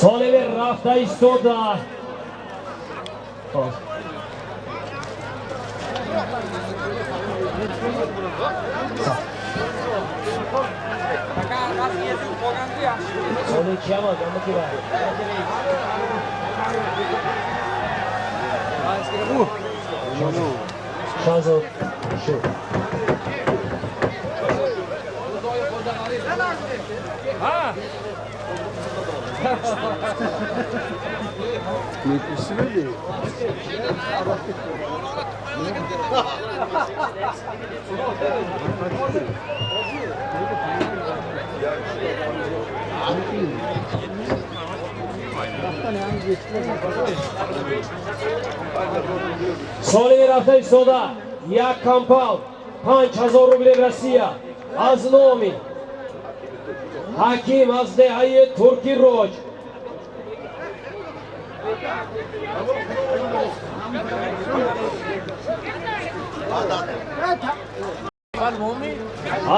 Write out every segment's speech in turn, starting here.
Солими рафта истода. Соли чиама гамакира. Шанзо шу. Солими рафта истода як кампал 5000 рубли Россия аз номи Ҳаким аз деҳаи Турки Роҷ.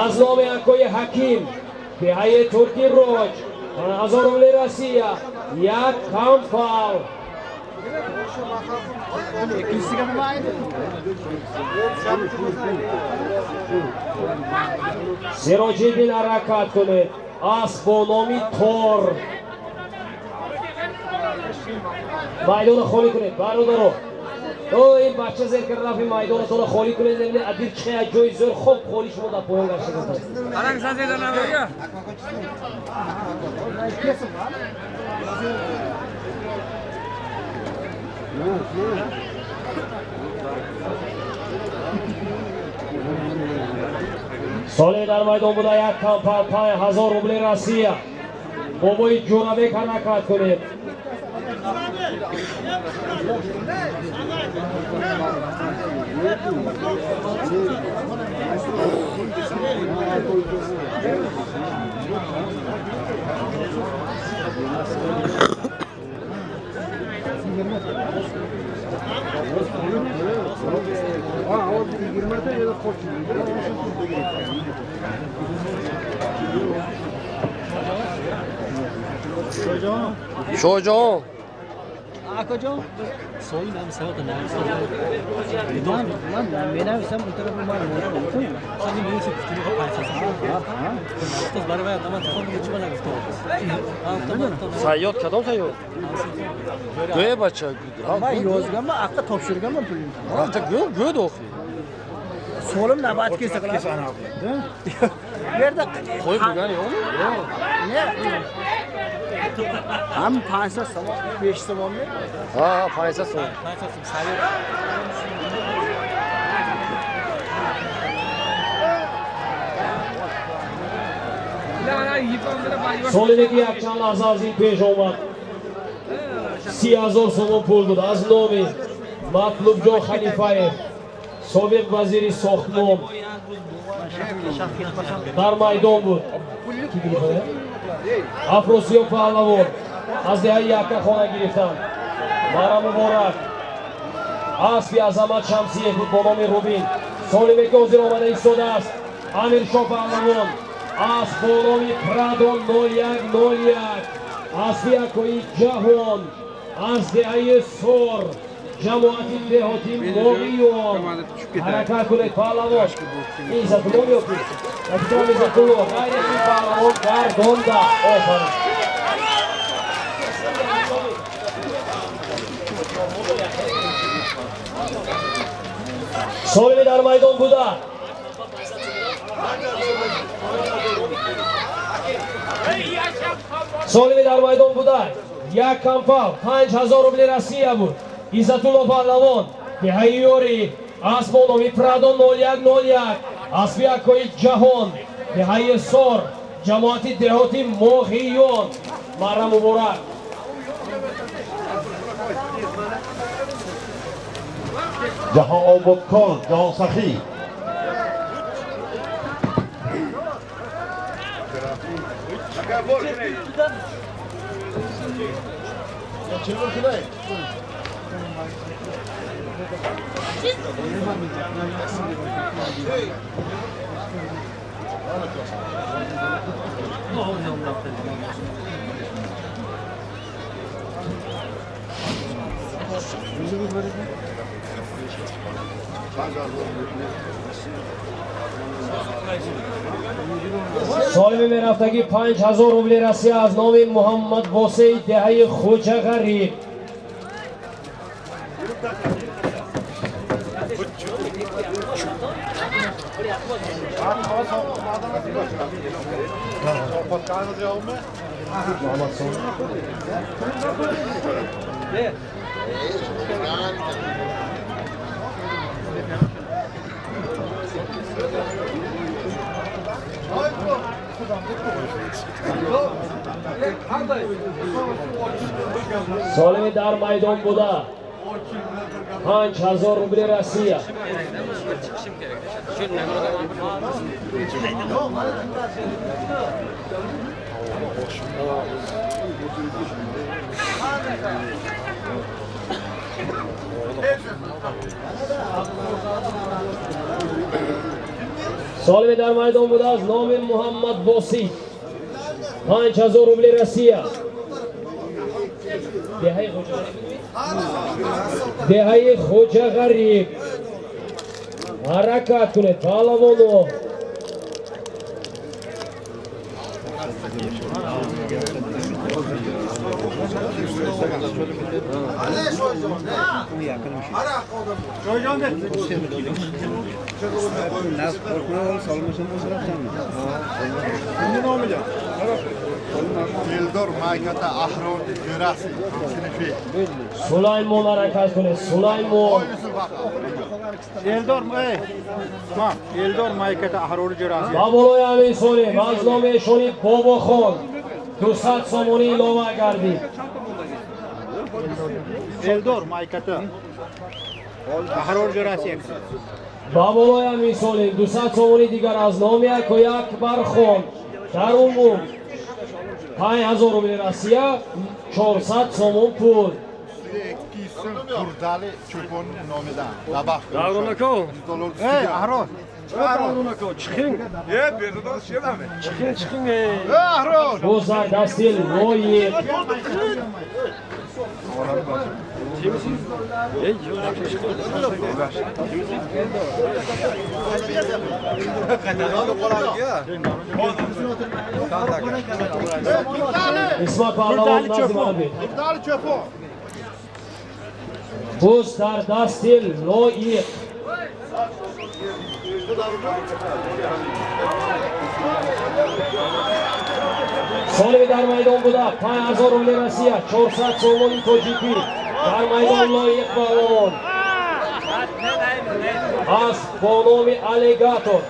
Аз номи акои Ҳаким деҳаи Турки Роҷ 5000 рубли Россия як кампал. Сироҷиддин ҳаракат кунед. Асп бо номи Тор. Майдонро холӣ кунед бародаро. О ин бача зер кард рафи майдонатонро холӣ кунед. Адир чихе як ҷои зӯр хоб холӣ шумо дар поён гашта. Соле дар майдон буда як кампал 5000 рубли Россия. Бобои Ҷӯрабек ҳаракат кунед. Шоҳҷаҳон. Акаҷон, Soyun سواد ман ман менависам, он тараф ман Сайёд кадом сайёд? Гӯе бача. Ман ёзганман, аққа топширганман пулни. Рафта гӯ, гӯ охи. Солим набат келса qiladi. Bu yerda Qo'yib bo'lgani yo'qmi? Ne? Ham 500 somon, 5 somonmi? Ha, ha, 500 сом. Солине ки якчанд лаҳза аз ин пеш омад 30 000 сомон пул буд аз номи Матлубҷон Халифаев, собиқ вазири сохтмон дар майдон буд. Афросиёб Паҳлавон аз деҳаи Якка хона гирифтанд. Мара муборак. Аспи Азамат Шамсиев буд бо номи Рубин. Солиме ки ҳозир омада истодааст Амиршоҳ Паҳлавон, асп бо номи Прадо 0101, аспи якои ҷаҳон аз деҳаи Сор, ҷамоати деҳоти Моғиён. Ҳаракат кунед паҳлавон. Иззатулло меёфтед? Капитан Иззатулло ғайри паҳлавон гардонда. Офарин. Солими дар майдон буда Солими дар майдон буда як кампал 5000 рубли Россия буд. Иззатулло Паҳлавон, деҳаи Ёрӣ, асп бо номи Прадо 0101, аспи якои ҷаҳон, деҳаи Сор, ҷамоати деҳоти Моғиён. Мара муборак. Ҷаҳонободкор, ҷаҳонсахӣ. Солими мерафтагӣ 5000 рубли Россия аз номи Муҳаммад Восеи деҳаи Хуҷағариб. Солими дар майдон буда 5000 рубли Россия. Солими дар майдон буда аз номи Муҳаммад Восит 5000 рубли Россия. Деҳаи Хоҷағариб. Ҳаракат кунед паҳлавоно. Eldor Maykata Ahror Jurasi sinifi. Sulaymon ҳаракат кунед. Sulaymon. Eldor Eldor Maykata Ahror Jurasi. Ба болои ҳамин солим аз номи эшони Бобохон 200 сомонӣ илова гардид. Eldor Maykata Ahror Jurasi. Ба болои ҳамин солим 200 сомонӣ дигар аз номи Акои Акбархон. Дар умум 5000 рубли Россия, 400 сомон пул. Turdali Cho'pon nomidan. Davron aka. Ey Ahror. Davron aka, chiqing. E, berdan shenami. Chiqing, chiqing ey. Ahror. Bo'zar dasti loyiq. Ey, yo'q, chiqing. Ismat Pahlavon назди ман бед. Turdali Cho'pon. Bo'z дар дасти лоиқ. Солими дар майдон буда 5000 рубли Россия, 400 сомони тоҷикӣ. Дар майдон лоиқ паҳлавон асп бо номи Аллигатор.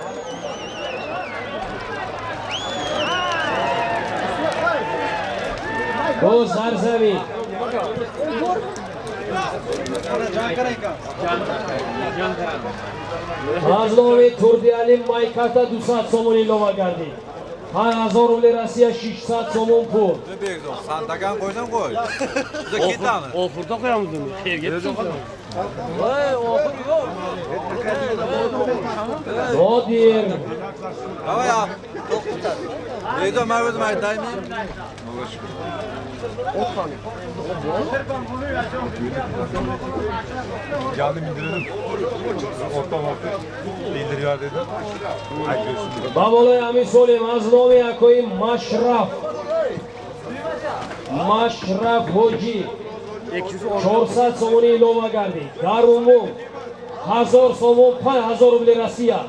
Боз дар замин. Аз номи Турдиали Майката 200 сомон илова гардид. 5000 рубли Россия, 600 сомон пул. Sandagan qo'ysam qo'y. Biz ketamiz. Ofurda qo'yamiz uni. Qayerga ketsin? Voy, ofur yo'q. Nodir. Давай ya. Bekzod, men o'zim aytaymi? Canlı mindirelim. Ortam orta. Bildiriyor dedi. Ба болои ҳамин солим аз номи акои Машраф Машраф Ҳоҷӣ 400 сомонӣ илова гардид. Дар умум 1000 сомон, 5000 рубли Россия.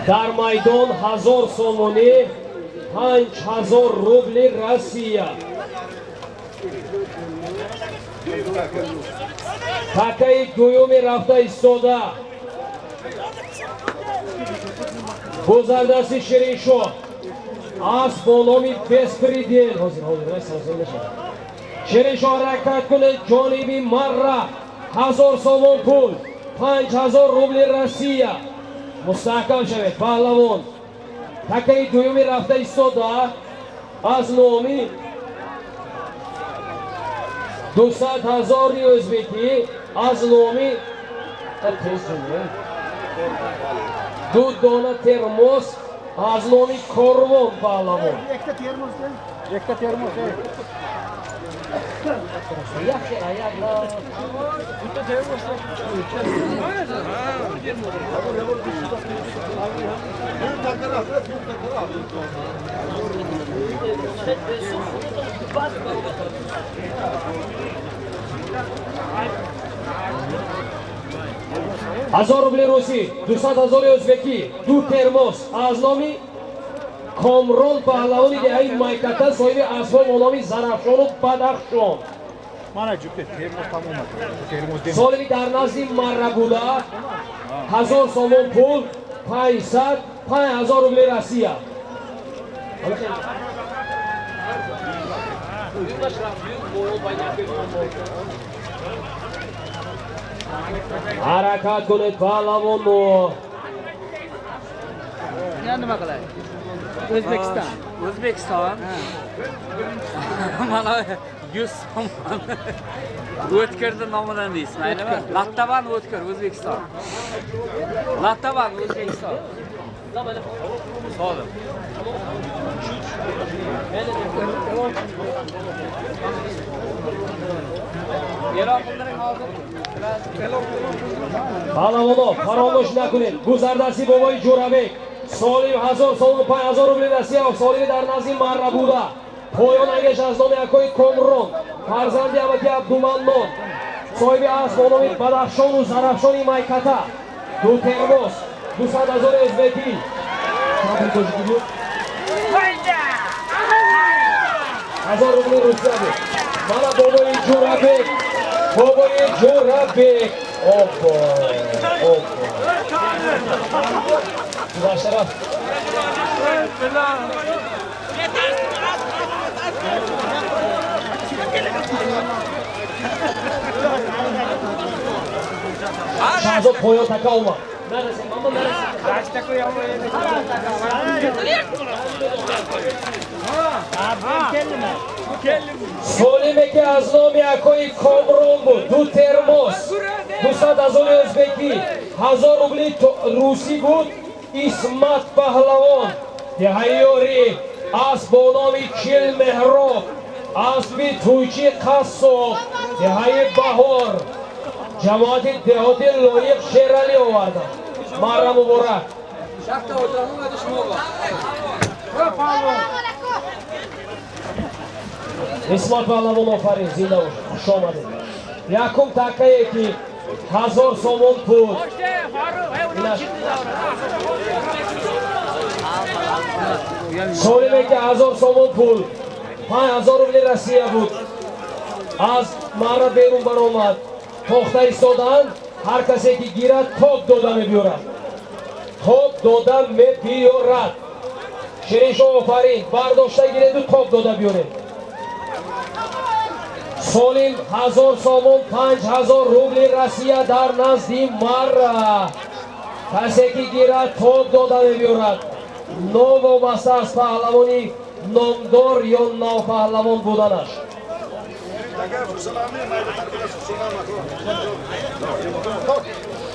Дар майдон 1000 сомонӣ, 5000 рубли Россия. Такаи дуюми рафта истода. Бозардасти Шириншоҳ асп бо номи Беспредел. Ҳозир, ҳозир, ҳозир мешавад. Шириншоҳ ҳаракат кунед ҷониби Марра. 1000 сомон пул, 5000 рубли Россия. Мустаҳкам шавед паҳлавон. Такаи дуюми рафта истода аз номи 200 ҳазори ӯзбекӣ аз номи Ду дона термос аз номи Корвон паҳлавон. Якта термос. Ҳазор рубли русӣ, 200 000 ӯзбекӣ, ду термос аз номи Комрон паҳлавони деҳаи Майката, соҳиби аспҳо бо номи Зарафшону Бадахшон. Мана ҷупте термос тамом аст. Термос дем. Солими дар назди марра буда, 1000 сомон пул, 500, 5000 рубли Россия. Ҳаракат кунед, паҳлавоно. Nima qiladi? O'zbekiston. O'zbekiston. Mana 100 so'm. O'tkirni nomidan deysiz, maylimi? Lattaban O'tkir, O'zbekiston. Lattaban O'zbekiston. Solim. E'lon qildiring hozir. Паҳлавоно, фаромӯш накунед, гузардаси бобои Ҷӯрабек. Солим 1000 сомон, 5000 рубли Россия, солими дар назди марра буда, поён ангеш аз номи акои Комрон, фарзанди амаки Абдуманнон, соҳиби асп бо номи Бадахшону Зарафшони Майката, ду термос, 200 000 ӯзбекӣ. Чанд тоҷикӣ буд? 1000 рубли Русия буд. Мана бобои Ҷӯрабек, бобои Ҷӯрабек. Опо, опо, гузашта рафт. Шаҳзод поён така омад. Нарасем, аммо нарасем. Солиме ки аз номи акои Комрон буд, ду термос, 200 000 ӯзбекӣ, 1000 рубли русӣ буд. Исмат паҳлавон, деҳаёри, асп бо номи Чил Меҳроб, аспи тӯйчи қассоб, деҳаи Баҳор, ҷамоати деҳоти Лоиқ Шералӣ оварданд. Марра муборак. Шахта o'tiraman шумо. Исмат паҳлавон, офарин, зинда бошед, хуш омадед. Якум такае ки 1000 сомон пул. Солиме ки 1000 сомон пул, 5000 рубли Россия буд, аз марра берун баромад. Тохта истодаанд, ҳар касе ки гирад, тоб дода мебиёрад, тоб дода мебиёрад. Шириншо, офарин, бардошта гиреду тоб дода биёред. Солим 1000 сомон, 5000 рубли Россия дар назди марра. Касе ки гирад, тоб дода мебиёрад, новобаста аз паҳлавони номдор ё навпаҳлавон буданаш. Агар фурсанами майда таркина фурсанама.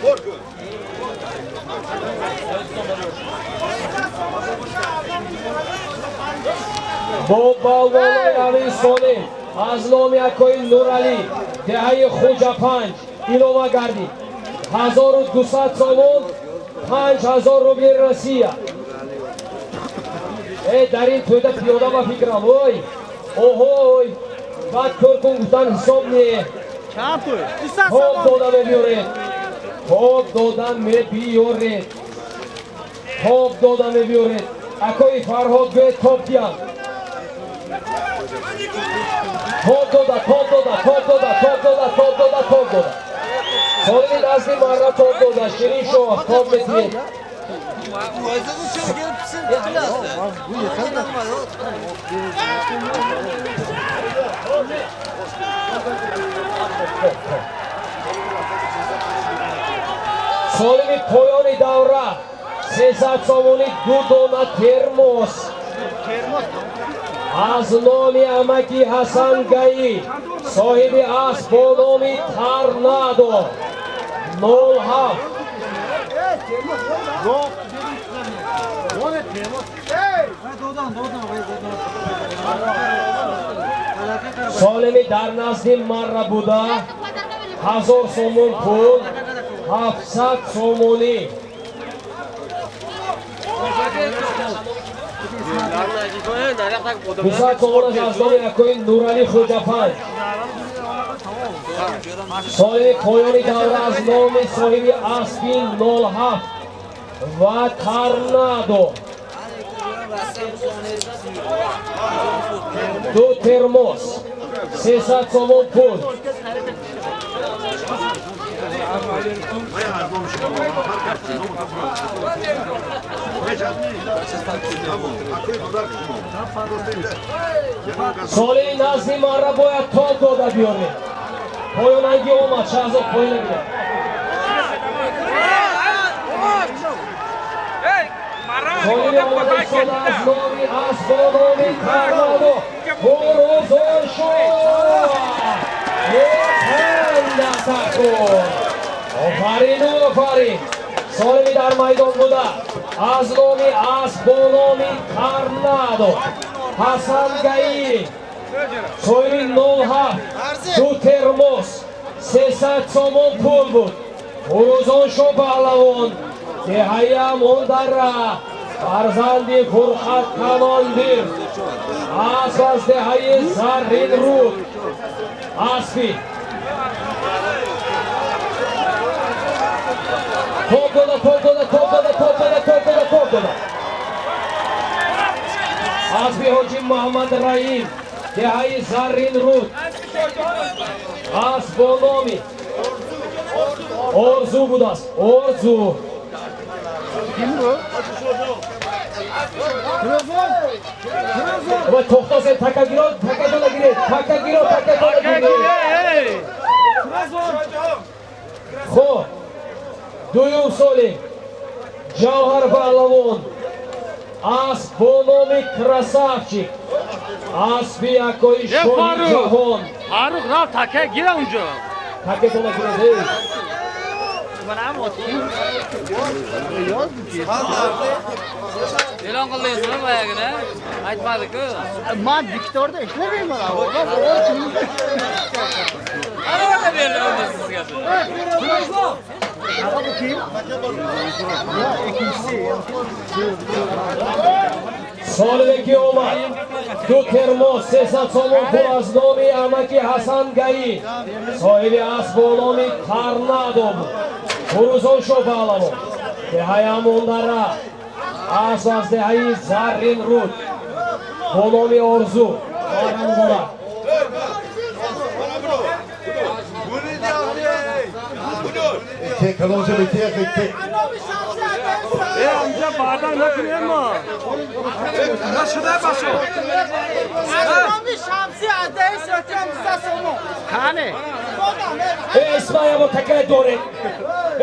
Korku. Бо балвонои Амин Солим аз номи акои Нуралӣ, деҳаи Хуҷапанҷ, илова гардид 1200 сомон, 5000 рубли Россия. Э, дар ин тӯйда пиёда ба фикрам, ой, оҳой, баъд кӯр кун гуфтан ҳисоб не. Чанд пул? Тоб дода мебиёред, тоб дода мебиёред, тоб дода мебиёред. Акои Фарҳод, гӯед тоб диҳам. Тоб дода, тоб дода, тоб дода, тоб дода, тоб дода, тоб дода. Солими дасти марра тоб дода. Ширин шоҳ, тоб метиҳед. Qo'ysa kelib pisib. Солими поёни давра, 300 сомонӣ, ду дона термос аз номи амаки Ҳасан Гаӣ, соҳиби асп бо номи Тарнадо, 07. Солими дар назди марра буда 1000 сомон пул, 700 сомонӣ. 200 сомон аз номи акои Нуралӣ Хуҷапанҷ. Солими поёни давра аз номи соҳиби аспи 07 ва Торнадо. 2 термос, 300 сомон пул. Соли назди марра бояд тоб дода биёрем. Поёнанги омад, Шаҳзод поёна гирад. Соли омада истода аз номи асп бо номи Торнадо. Фурӯзон шуд. Такун. Офарин, офарин. Солими дар майдон буда аз номи асп бо номи Торнадо. Ҳасан Гаиев соҳиби 07, 2 термос, 300 сомон пул буд. Фурӯзон шо паҳлавон, деҳаи Амондара, фарзанди Фурқат Камондир, асп аз деҳаи Зарринруд. Аспи тоб дода, тоб дода, тоб дода, тоб дода, тоб дода, тоб дода. Аспи Ҳоҷи Муҳаммад Раим, деҳаи Зарринруд, асп бо номи Орзу будааст. Орзу. Ва тохтасе такагиро, такатона гиред, такагиро, такатона гиред. Хоб, дуюм соли Ҷавҳар паҳлавон, асп бо номи Красавчик, аспи акои шоҳи ҷаҳон. Фарух рафт така гира унҷо. Такатона гиред. E'lon qildingizmi boyagina? Aytmadi-ku. Man diktorda ishlamayman. Ana berildi sizga. Солиме ки омад, 2 термос, 300 сомон пул аз номи амаки Ҳасан Гаи, соҳиби асп бо номи Торнадо буд. Фурӯзон шо паҳлавон, деҳаи Амондара, асп аз деҳаи Зарринруд бо номи Орзу. Муборак. Исмаил бо такай доред.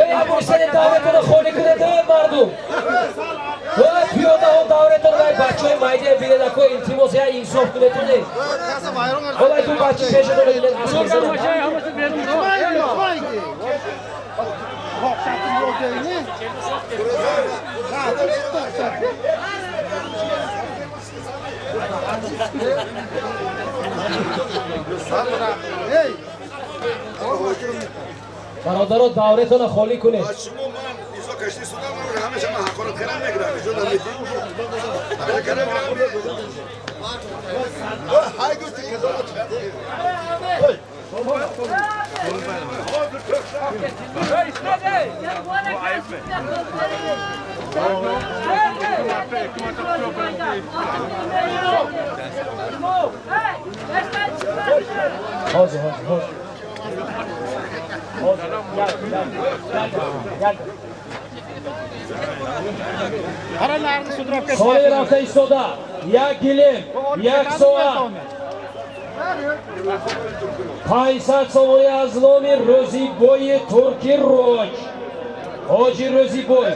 Эй абӯсани давратонро холӣ кунед, эй мардум. Эй пиёдаҳо давратонро, эй бачаҳои майда бинед, ако илтимос, я инсоф кунед, эй. Олай ду бача пешатонро бинед, аз мезанад. Бародаро, давретонро холӣ кунед. Шумо ман изо кашти судам, ҳамеша ман ҳақорат кардам мегирам. Иҷо намедӣ. Ҳамеша кардам мегирам. Ҳай гуфти казалот. Ҳозир, ҳозир, ҳозир. Соли рафта истода, як гилем, як соат, 500 сомонӣ аз номи Рӯзибои Турки Роҷ, Ҳоҷи Рӯзибой.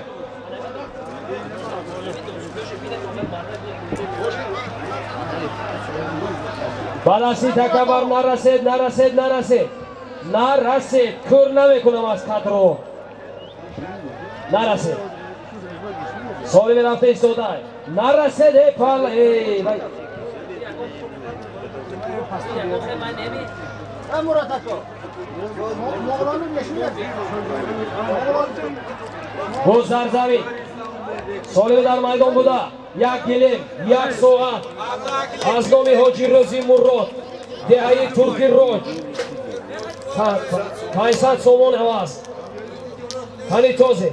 Ба дасти такабар нарасед, нарасед, нарасед, нарасед, кӯр намекунам аз қадро. Нарасед. Солими рафта истода. Нарасед, эй пал, эй вай. Боз дар замин. Солими дар майдон буда. Як гилем, як соат. Аз номи Ҳоҷи Рӯзи Мурод, деҳаи Турки Роҷ. 500 сомон ҳавас. Ҳани тозе.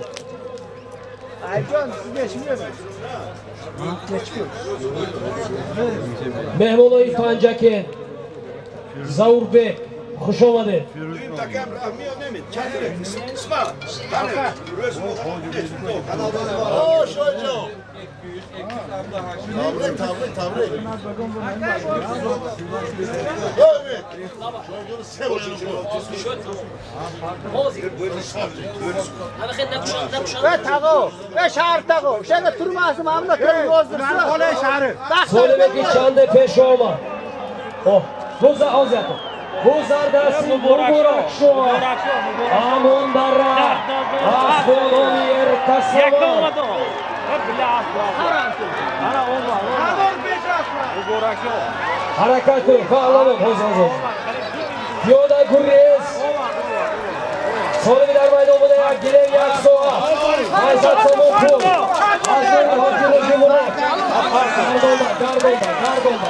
Меҳмонои Панҷакент, Заурбек, хуш омадед. Солиме ки чанде пеш омад. Бузардасти Муборакшо, Амондара, аз болони Эркасаман. Ҳаракат кунед, паҳлавон, ҳозир, ҳозир. Пиёда гурез. Солими дар майдон буда, як гилем, як соат. 500 сомон пул. Аз номи Ҳоҷи Рӯзи Мурод. Гардонда, гардонда, гардонда.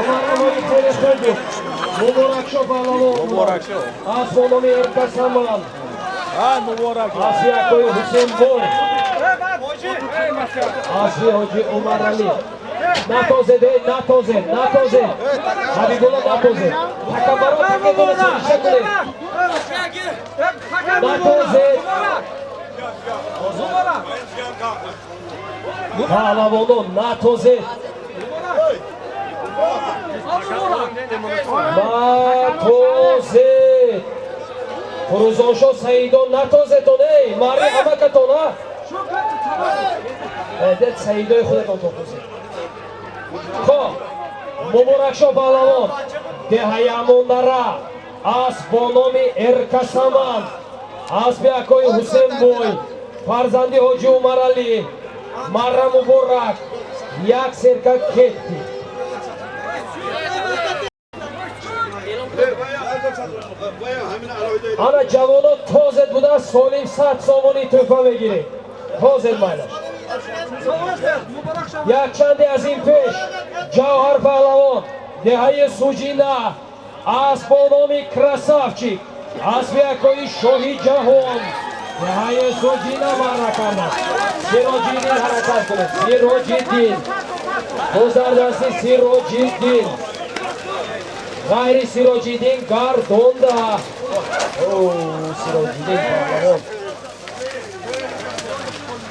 Ҳунарнамои хеле хуб буд. Муборакшо паҳлавон. Аз бо номи Эркасаман. Аз якои Ҳусейнбой. Аз Ҳоҷи Умаралӣ. Натозед, эй, натозед, натозед. Ҳабибулло, натозед. Такаббаро такетона саришта кунед. Натозед. Паҳлавонон, натозед. Натозед. Фурӯзоншо Саидон, натозетон, эй, марри ҳамакатон, а? Дед Саидои худатон тозед. Хоб, Муборакшо паҳлавон, деҳаи Амондара, асп бо номи Эркасаман, аспи акои Ҳусейнбой, фарзанди Ҳоҷи Умаралӣ, марра муборак, як серка кетти. Ана ҷавоно тозед буда, Солим 100 сомонӣ тӯҳфа мегиред. Тозед майлаш. Якчанде аз ин пеш Ҷавҳар паҳлавон, деҳаи Суҷина, асп бо номи Красавчик, аспи акои Шоҳи Ҷаҳон, деҳаи Суҷина марра кардааст. Сироҷиддин, ҳаракат кунед. Сироҷиддин, бозардасти Сироҷиддин. Ғайри Сироҷиддин гардонда. Сироҷиддин паҳлавон.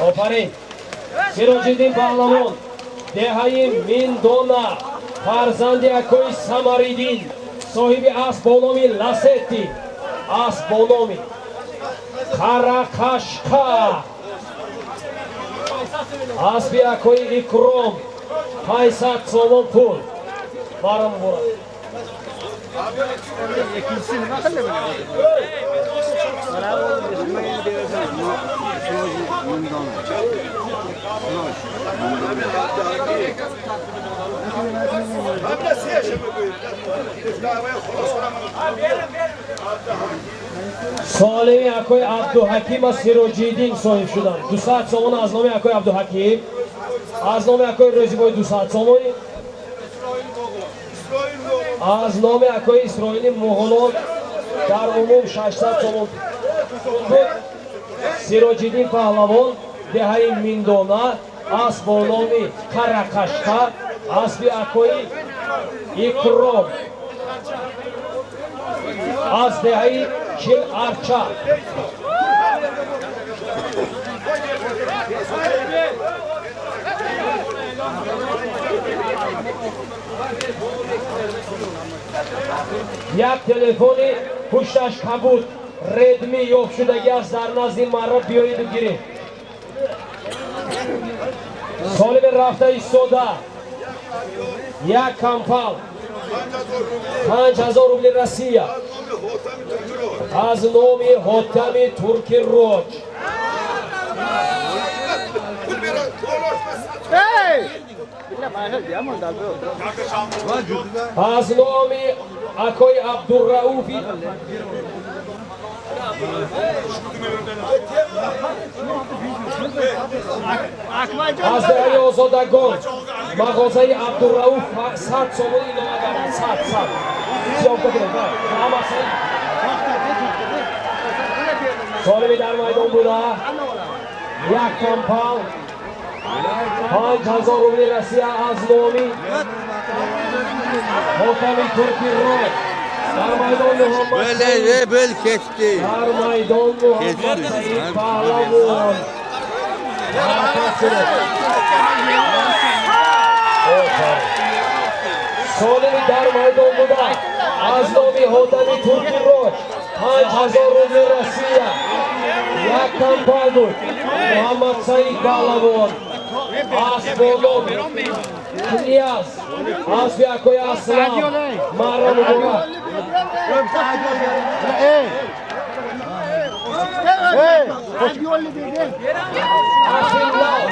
Офарин. Сироҷиддин паҳлавон, деҳаи Миндона, фарзанди акои Самариддин, соҳиби асп бо номи Ласетти, асп бо номи Қарақашқа, аспи акои Икром, 500 сомон пул. Бара муборак. Солими акои Абдуҳаким аз Сироҷиддин соҳиб шуданд. 200 сомон аз номи акои Абдуҳаким, аз номи акои Рӯзибой 200 сомонӣ, аз номи акои Исроили Муғулон дар умум 600 сомон. Сироҷиддин паҳлавон, деҳаи Миндона, асп бо номи Қарақашқа, аспи акои Икром, аз деҳаи Чил Арча. Як телефони пушташ кабуд Редми ёфт шудагӣ аст дар назди марра, биёеду гиред. Солими рафта истода, як кампал, 5000 рубли Россия, аз номи Ҳотами Турки Роҷ. Аз номи акои Абдурауфи аз деҳаи Озодагон мағозаи Абдурауф 100 сомон илова гардид. 100 сиёмка кунед. Ҳама солими дар майдон буда як кампал 5000 рубли Россия аз номи ҳоками Турки Род. Дар майдон Муҳаммад Бел кечди. Дар майдон Муҳаммад Саид Паҳлавон. Ҳаракат кунед. Солими дар майдон буда аз номи ҳотами Турки Род 5000 рубли Россия як кампал буд. Муҳаммад Саид Паҳлавон асб бо номи Книяз, асби акои Аслам. Маъра муборак. Асби Лав.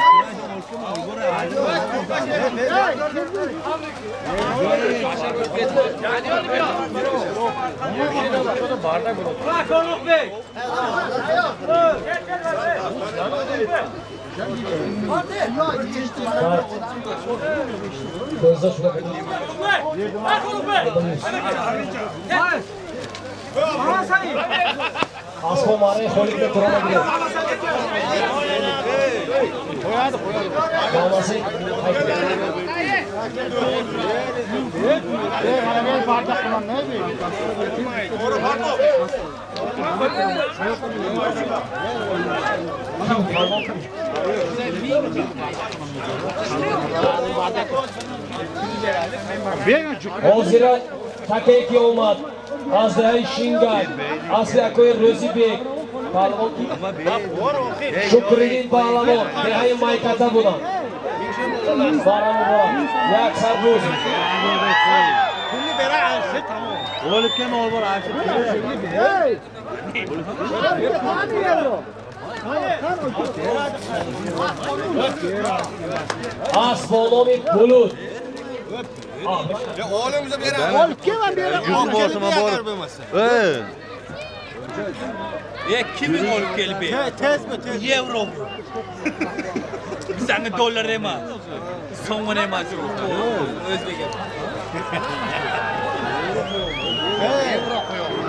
Асбо мараи холик метурона гиред. Мамаси ҳозира такае ки омад аз деҳаи Шингай асли акои Рӯзибек паҳлавон ки Шукриддин паҳлавон деҳаи Майката буданд. Бара муборак. Як сарбӯз. Асб бо номи Булут. Ya kimin olup gelip? Tez mi tez? Euro mu? Bizani dollar emas. So'mon emas. O'zbek. Euro qo'yamiz.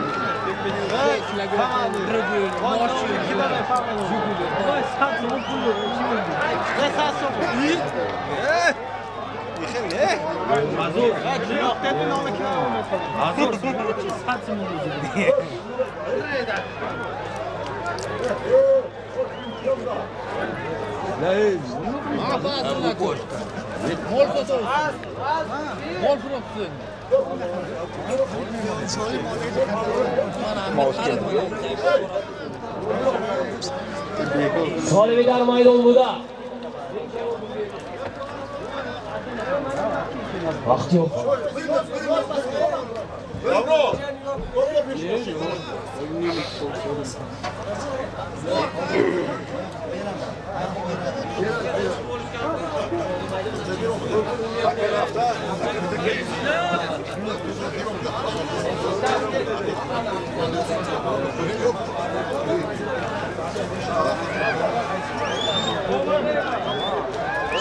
Солими дар майдон буда. Вақт yo'q.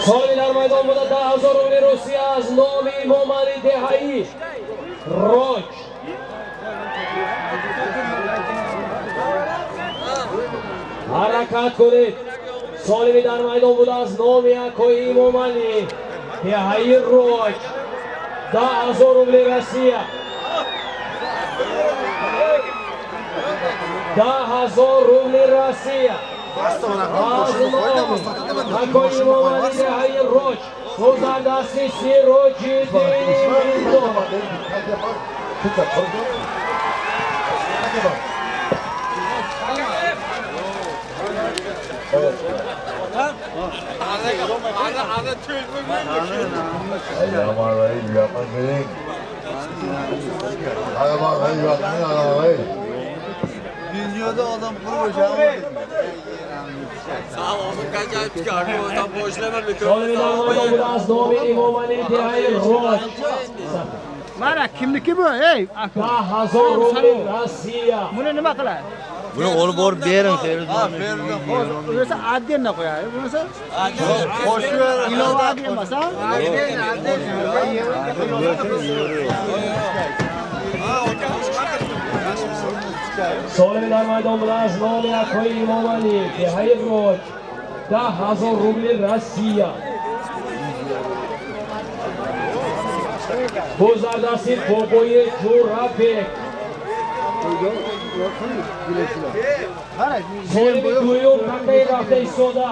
Солими дар майдон буда 10 000 рубли Русия аз номи Имомали деҳаӣ Роҷ. Ҳаракат кунед. Солими дар майдон буда аз номи акои Имомали деҳаи Роҷ 10 000 рубли Россия. 10 000 рубли Россия. Аз номи акои Имомали деҳаи Роҷ. Созандасти Сироҷиддин. Dünyada adam kurmuş. Солими дар майдон буда аз номи Имомалӣ деҳаи Роҷ. Mana kimniki bu? Ey, 10 000 рубли Россия. Buni nima qiladi? Buni olib borib bering, Feruz. Bo'lmasa отдельно qo'yadi. Bo'lmasa Qo'shib ilova emas, ha? Солими дар майдон буда аз номи акои Имомалӣ деҳаи Роҷ. 10 000 рубли Россия. Боз дар дасти бобои Ҷурабек. Солими дуюм такаи рафта истода.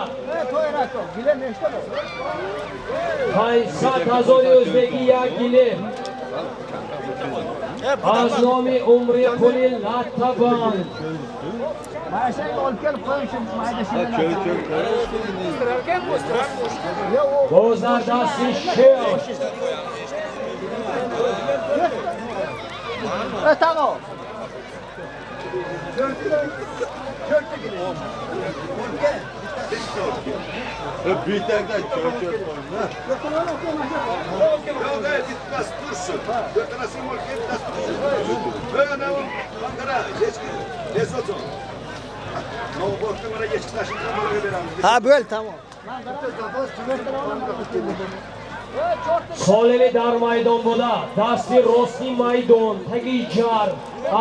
500 000 ӯзбекӣ як гилем. Аз номи Умри Қули Латтабанд. Боз дар дасти Шер. Tamam. Bitakda cho'chib Bittasi tursin. To'rttasini bittasi tursin. Mana echki. Mana echki tashib beramiz. Ha, bo'l, tamom. Солими дар майдон буда дасти рости майдон таги ҷар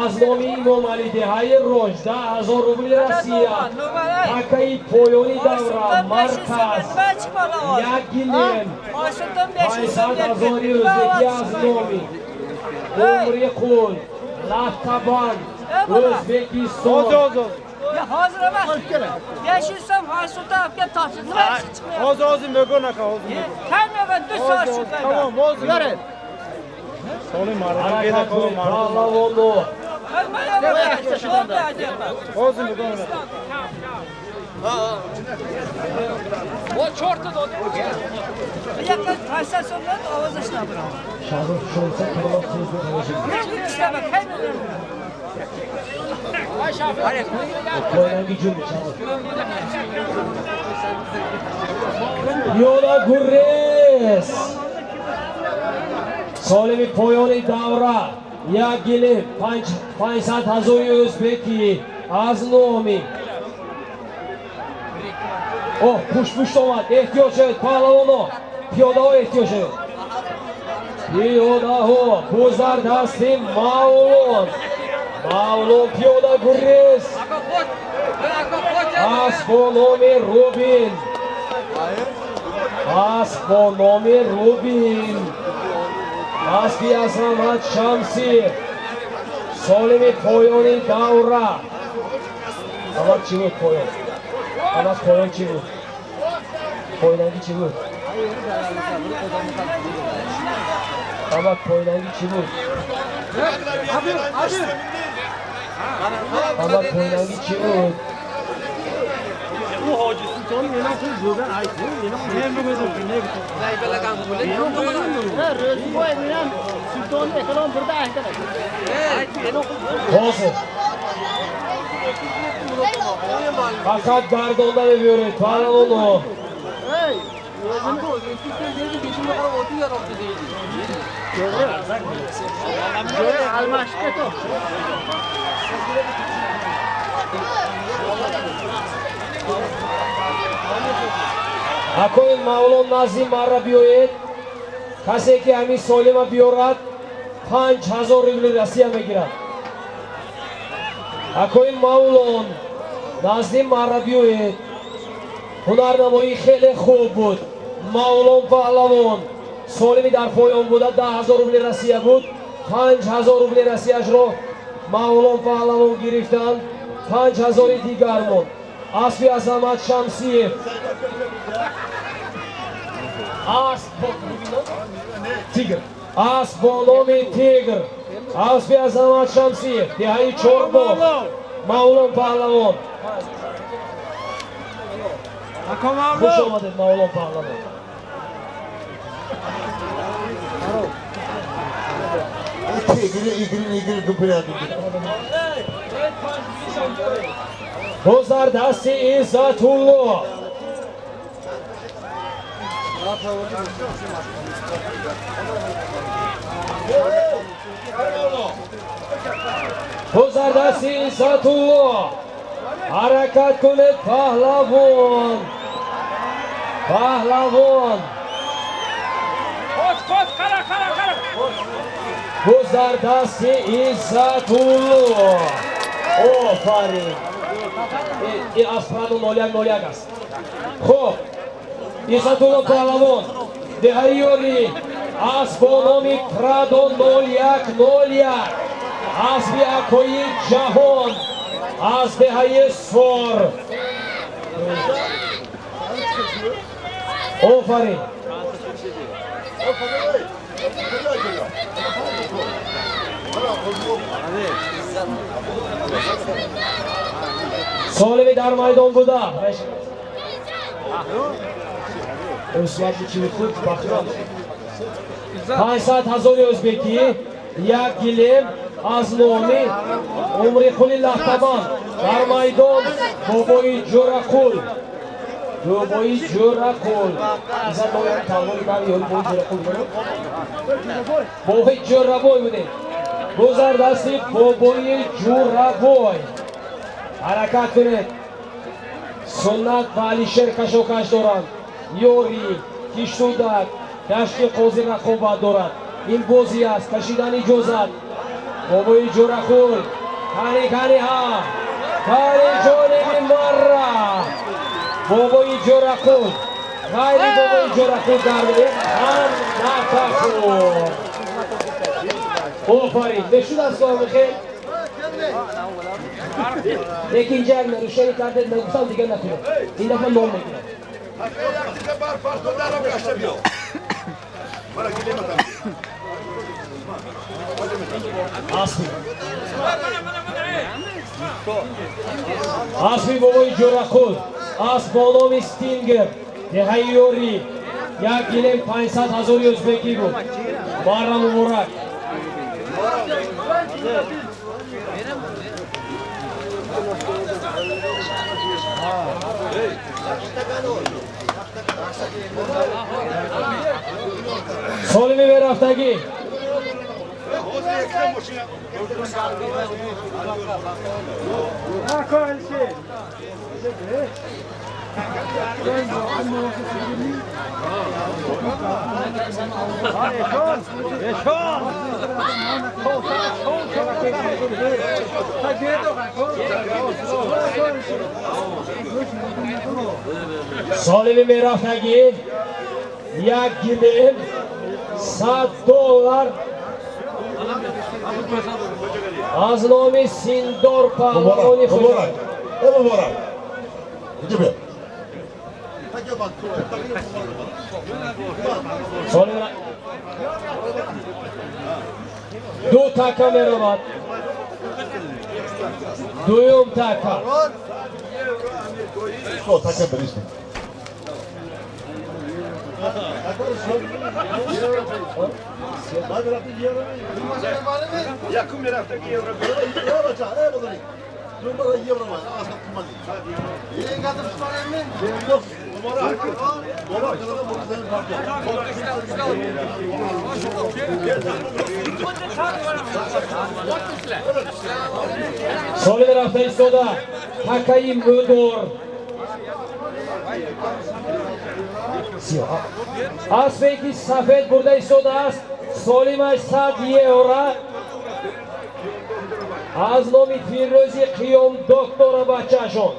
аз номи Имомалӣ деҳаи Роҷ 10 000 рубли Россия. Такаи поёни давра марказ як гилем 500 000 ӯзбекӣ аз номи Умри Қул Латтабанд O'zbekiston. Ya hozir emas. 500 so'm hozir sulton olib kelib topshirdi. Nima ishi chiqmayapti? Hozir hozir mo'gon aka, hozir. Kameraman 2 soat shu. Tamom, hozir. Soling mardon, Pahlavonno. Hozir mo'gon aka. O chorta dodi. Yakın 80 so'mdan ovoz ishlab beraman. Shahzod Shomsa Karimov tezda tomosha. Ishlama, kameraman. Poylangi jumla Shahzod. Piyoda gurrez. Солими поёни давра як гилем 500 000 ӯзбекӣ аз номи. Оҳ, пушт-пушт омад. Эҳтиёт шавед, паҳлавоно. Пиёдаҳо эҳтиёт шавед. Пиёдаҳо боз дар дасти Мавлон. Мавлон пиёда гуррез. Асп бо номи Рубин. Асп бо номи Рубин. Аспи Азамат Шамсиев. Солими поёни давра. Аввал чӣ буд поён? Аввал поён чӣ буд? Поёнанги чӣ буд? Аввал поёнанги чӣ буд? Аввал поёнанги чӣ буд? Ro'zboy bilan Sultonni ekron birda aytadi. Ҳозир фақат гардонда мебиёред паҳлавоно. Ey, jo'ra almashib ketdi. Акои Мавлон назди марра биёед. Касе ки ҳамин солима биёрад, 5000 рубли Россия мегирад. Акои Мавлон назди марра биёед. Ҳунарнамоӣ хеле хуб буд. Мавлон паҳлавон солими дар поён буда 10 000 рубли Россия буд. 5000 рубли Россияшро Мавлон паҳлавон гирифтанд. 5000-и дигар монд. Аспи Азамат Шамсиев. Асп бо Тигр. Асп бо номи Тигр. Аспи Азамат Шамсиев. Деҳаи Чорбоғ. Мавлон паҳлавон. Хуш омадед, Мавлон паҳлавон. Игри, игри, игри, дупляди. Гузар дасти Иззатулло. Гузар дасти Иззатулло. Ҳаракат кунед паҳлавон. Паҳлавон. Қоч, қоч, қара, қара, қара. Гузар дасти Иззатулло. Офарин. Ин аз Прадо 0101 аст. Хуб, Иззатулло паҳлавон деҳаи ёрӣ асп бо номи Прадо 0101, аспи акои ҷаҳон аз деҳаи Сор. Офарин. Солими дар майдон буда. 500 ҳазори ӯзбекӣ, як гилем аз номи Умриқули Лахтабан. Дар майдон бобои Ҷӯрақул. Бобои Ҷӯрақул. Бобои Ҷӯрабой будем. Гузар дасти бобои Ҷӯрабой. Ҳаракат кунед. Суннат ва Алишер кашокаш доранд. Ёрӣ, Киштудак, Дашти Қозӣ рақобат дорад. Ин бозӣ аст, кашидан иҷозат. Бобои Ҷӯрақул. Кани, кани, ҳа. Кани ҷониби марра. Бобои Ҷӯрақул. Ғайри бобои Ҷӯрақул дар ҳам натақул. Офарин. Мешуд аз михел? Лекин инҷа як нарушение кардед, нагуфтам дигар накунед. Ин дафъа ном мегирад. Аспи. Аспи бобои Ҷӯрақул. Асп бо номи Стингер. Деҳаи ёрӣ. Як гилем 500 ҳазори ӯзбекӣ буд. Марра муборак. Солими мерафтагӣ. Солими мерафтагӣ як гилем $100 аз номи Синдор паҳлавони Хуҷанд. Ду така меравад. Дуюм така. Солими рафта истода такаи мудор. Аспе ки сафед бурда истодааст, солимаш €100 аз номи Фирӯзи Қиём доктора бачаашон.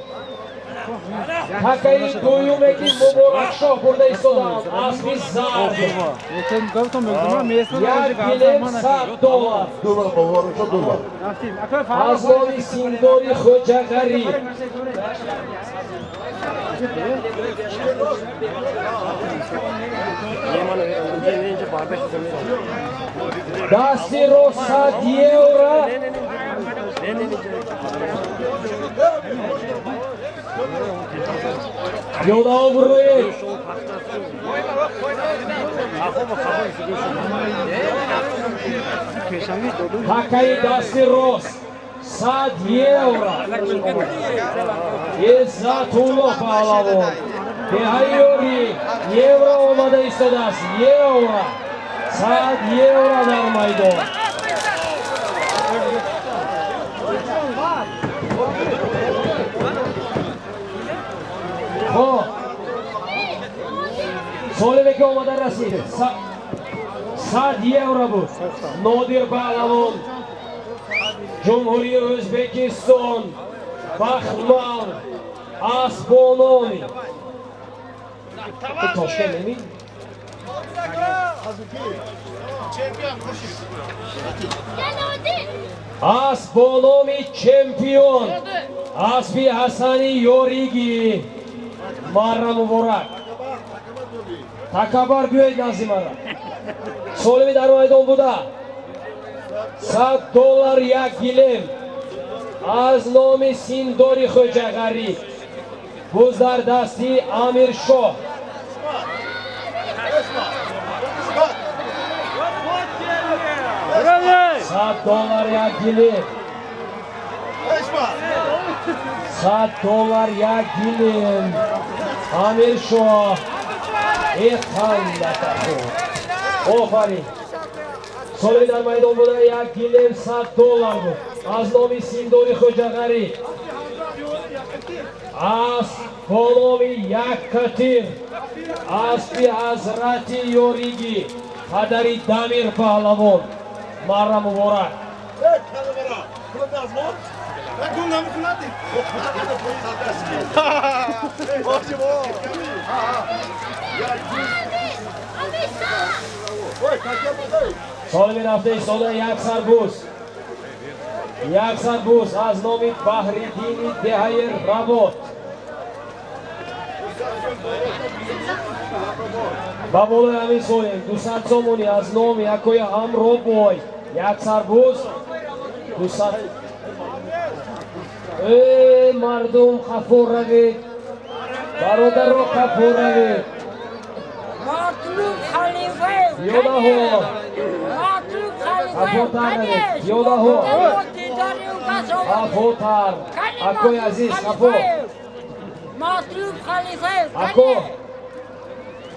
Такаи дуюме ки Муборакшоҳ бурда истодаанд, аспи зард. Як гилем $100 аз номи Синдори Хоҷағарӣ. Дасти рост €100. Ёдао буроед. Такаи дасти рост 100 евро. Иззатулло паҳлавон. Деҳаи Ёрӣ евро омада истодааст. Евро. 100 евро дар майдон. Хоб. Солиме ки омада расид. 100 евро буд. Нодир паҳлавон. Ҷумҳурии Ӯзбекистон. Бахмал Асбономи. Тошкент неми? Асбономи чемпион. Асби Ҳасани Ёриги. Марра муборак. Такабар биёед назди мара. Солими дар майдон буда. $100 як гилем. Аз номи Синдори Хоҷағарӣ. Буз дар дасти Амиршоҳ. $100 як гилем. $100 як гилем. Амиршоҳ. Иқандатаху. Офарин. Солими дар майдон буда як гилем $100 буд. Аз номи Синдори Хоҷағарӣ. Аз бо номи як катир. Аспи Ҳазрати Ёриги. Падари Дамир паҳлавон. Марра муборак. Солими рафта истода як сарбуз. Як сарбуз аз номи Баҳриддини деҳаи Равот. Ба болои ҳамин солим 200 сомонӣ аз номи акои Ҳамробой. Як сарбуз 200. Эй мардум хафо равед. Бародаро хафо равед. Матлуб Халифаев. Ёдаҳо. Матлуб Халифаев. Хафотар равед. Ёдаҳо. Хафотар. Акои азиз хафо. Матлуб Халифаев. Ако.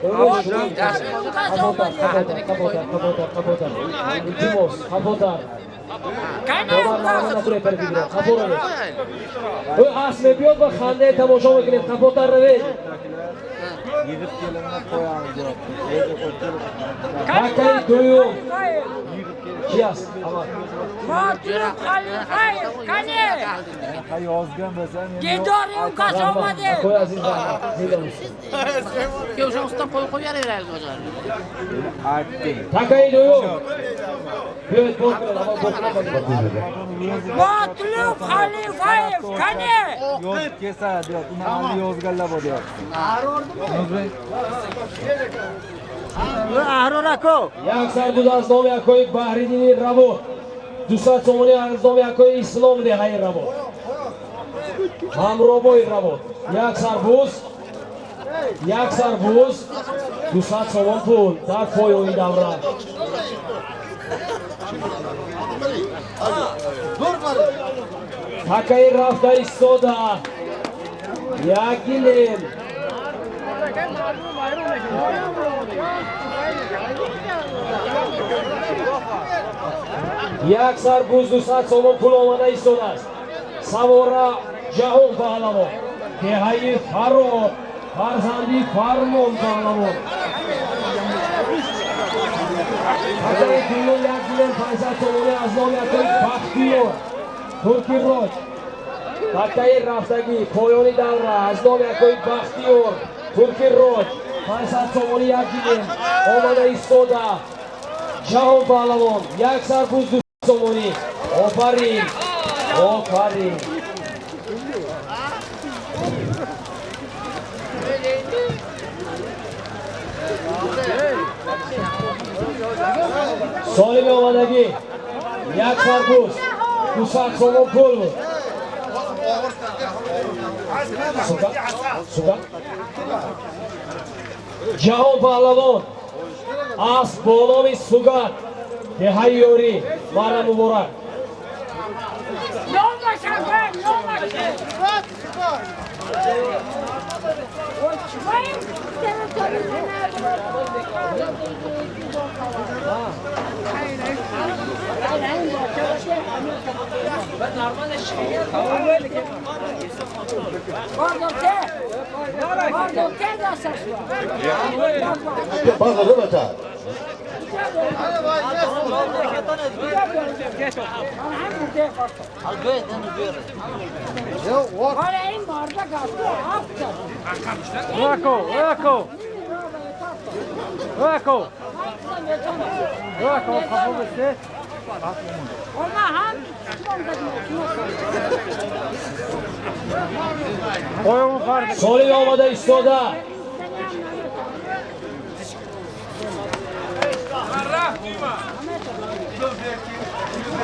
Хафотар, хафотар, хафотар, хафотар. Илтимос, хафотар. Ӯ асп мебиёд ва хандаи тамошо мекунед. Хафотар равед. Такаи дуюм чи аст? Матлуб Халифаев. Кане. Дидори ӯ кас омаде. Акои азиз раҳмат. Зинда бошед. Такаи дуюм. Биёед бор кунед, аввал бор кунед. Матлуб Халифаев. Кане. Yozib kelsa deyapti. Uni hali yozganlar bor deyapti. Ahror ако. Як сарбуз аз номи акои Баҳриддини Равот. 200 сомонӣ аз номи акои Ислом деҳаи Равот. Ҳамробои Равот. Як сарбуз. Як сарбуз 200 сомон пул дар поёни давра. Такаи рафта истода. Як гилем. Як сарбуз 200 сомон пул омада истодааст. Савора Ҷаҳон паҳлавон. Деҳаи Фаро фарзанди Фармон паҳлавон. Такаи дуюм як гилем 500 сомонӣ аз номи акои Бахтиёр Турки Роҷ. Такаи рафтагӣ поёни давра аз номи акои Бахтиёр Турки Роҷ 500 сомонӣ як гилем омада истода. Ҷаҳон паҳлавон як сарбуз 200 сомонӣ. Офарин, офарин. Солими омадагӣ як сарбуз 200 сомон пул буд. Ҷаҳон паҳлавон асп бо номи Сугат деҳаи Ёрӣ. Марра муборак. Соли омада истода.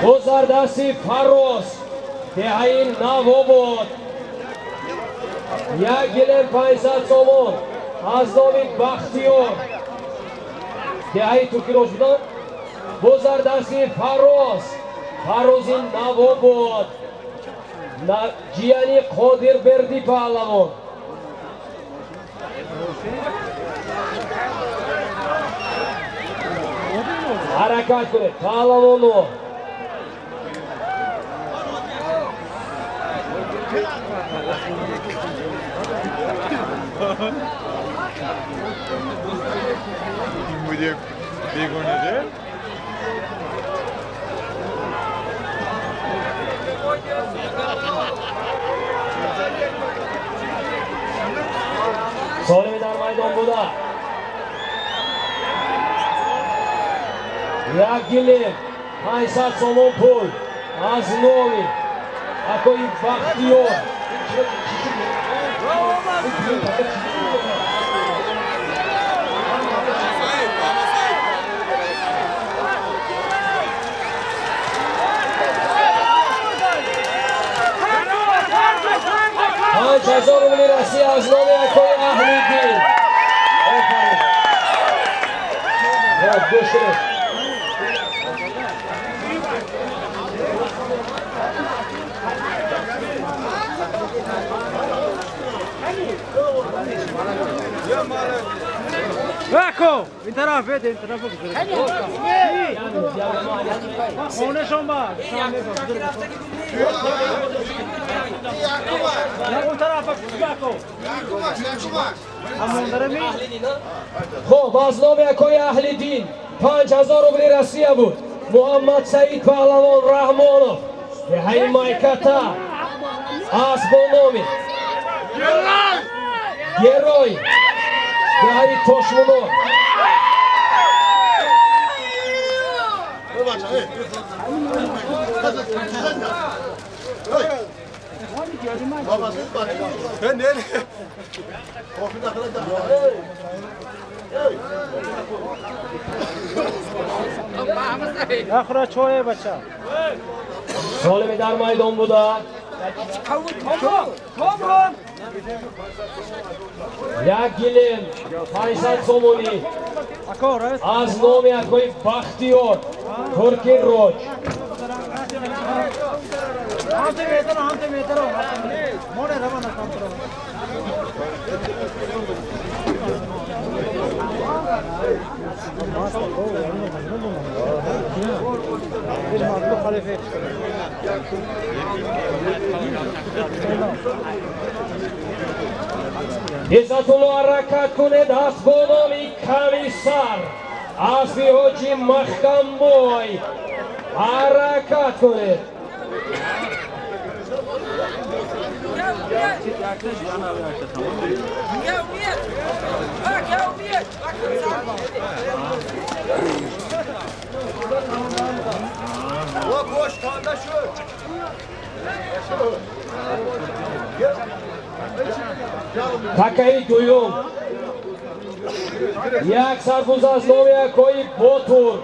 Гузардасти Фарроз деҳаи Навобод 1 500 сомон аз номи Бахтиёр деҳаи Туркирош будан. Гузардасти Фарроз, Фаррози Навобод, ҷияни Қодирбердӣ паҳлавон. Ҳаракат кунед, паҳлавоно. Солими дар майдон буда 1 500 сомон пул аз номи акои Бахтиёр. 5000 рубли Россия аз номи акои Аҳлиддин. Офарин. Хоб, гӯш кунед. Ecco, in taraf, vede, in taraf. خونه شما اون طرف. Хоб, аз номи акои Аҳлиддин 5000 рубли Россия буд. Муҳаммад Саид паҳлавон Раҳмонов, деҳаи Майката, асп бо номи Герой, деҳаи Тошмунор. نخوره چوه بچه. Солими дар майдон буда 1 500 сомонӣ аз номи акои Бахтиёр, Турки Роҷ. همته بهتر، همته بهتر، مونه روانه کام. Иззатулло, ҳаракат кунед. Асп бо номи Кависар, аспи ҳоҷи Маҳкамбой, ҳаракат кунед. Такаи дуюм як сарбуз аз номи акои Ботур.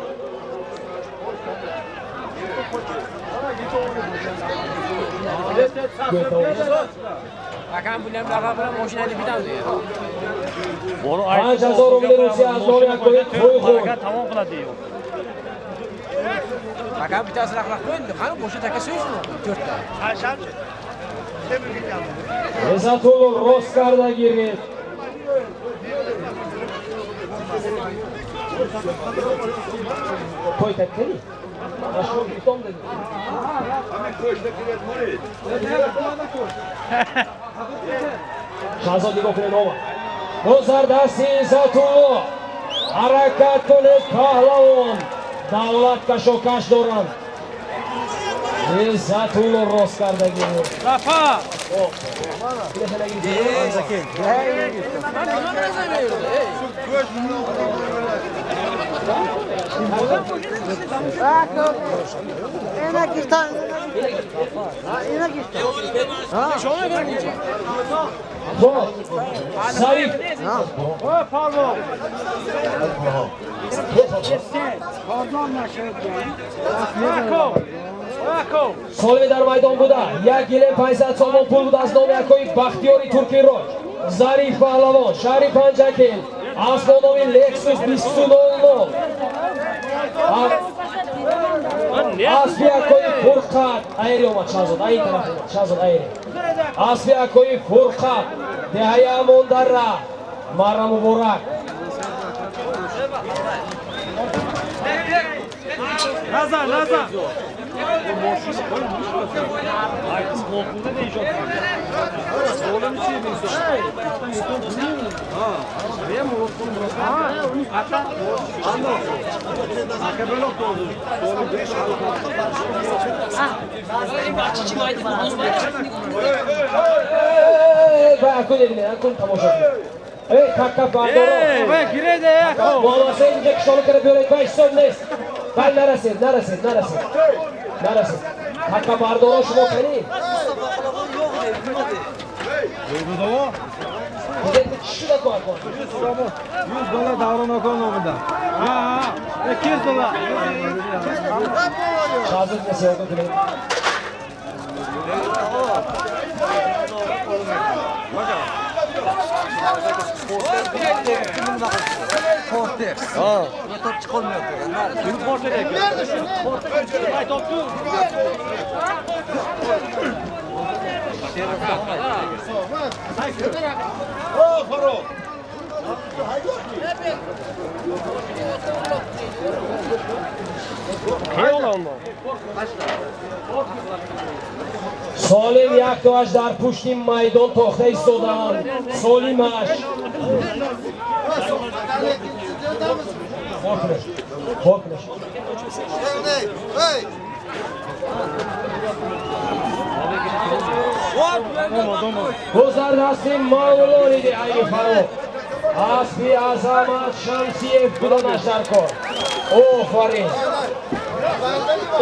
Akam bulam laqabini mashinani bitadi. 5000 рубли Русия аз номи акои Тойғун. Tamom qiladi. Akam bittasi laqlaq qo'ydi. Qani, boshqa taka so'ysin. To'rtta. Иззатулло рост карда гирифт. Той так кардӣ? Нашо гирифтом дадӣ. Шаҳзод нигоҳ кунед, омад. Гузар дасти Иззатулло. Ҳаракат кунед паҳлавон. Давлат кашокаш доранд. Иззатулло рост карда гирифт. Рафа! Зариф. Солими дар майдон буда 1 гилем 500 сомон пул буд аз номи акои Бахтиёри Туркироҷ. Зариф паҳлавон, шаҳри Панҷакент, аз бо номи Лексус 2000. Аспи акои Фурқат айри омад. Шаҳзод ай тараф омад. Шаҳзод айри. Аспи акои Фурқат деҳаи Амондара. Мара муборак. Назар, назар. Нарасед, нарасед, нарасед. Така бардоро шумо кани? Чӣ шуда кор кун? 100 доллар Даврон aka nomidan. Ha, 200 доллар. Шаҳзод насиҳат кунед. Солим яктоаш дар пушти майдон тохта истодаанд. Солимаш хокнеш. Гузар дасти Мавлони деҳаи Фаруқ. Аспи Азамат Шамсиев буданаш дар кор. Офарин.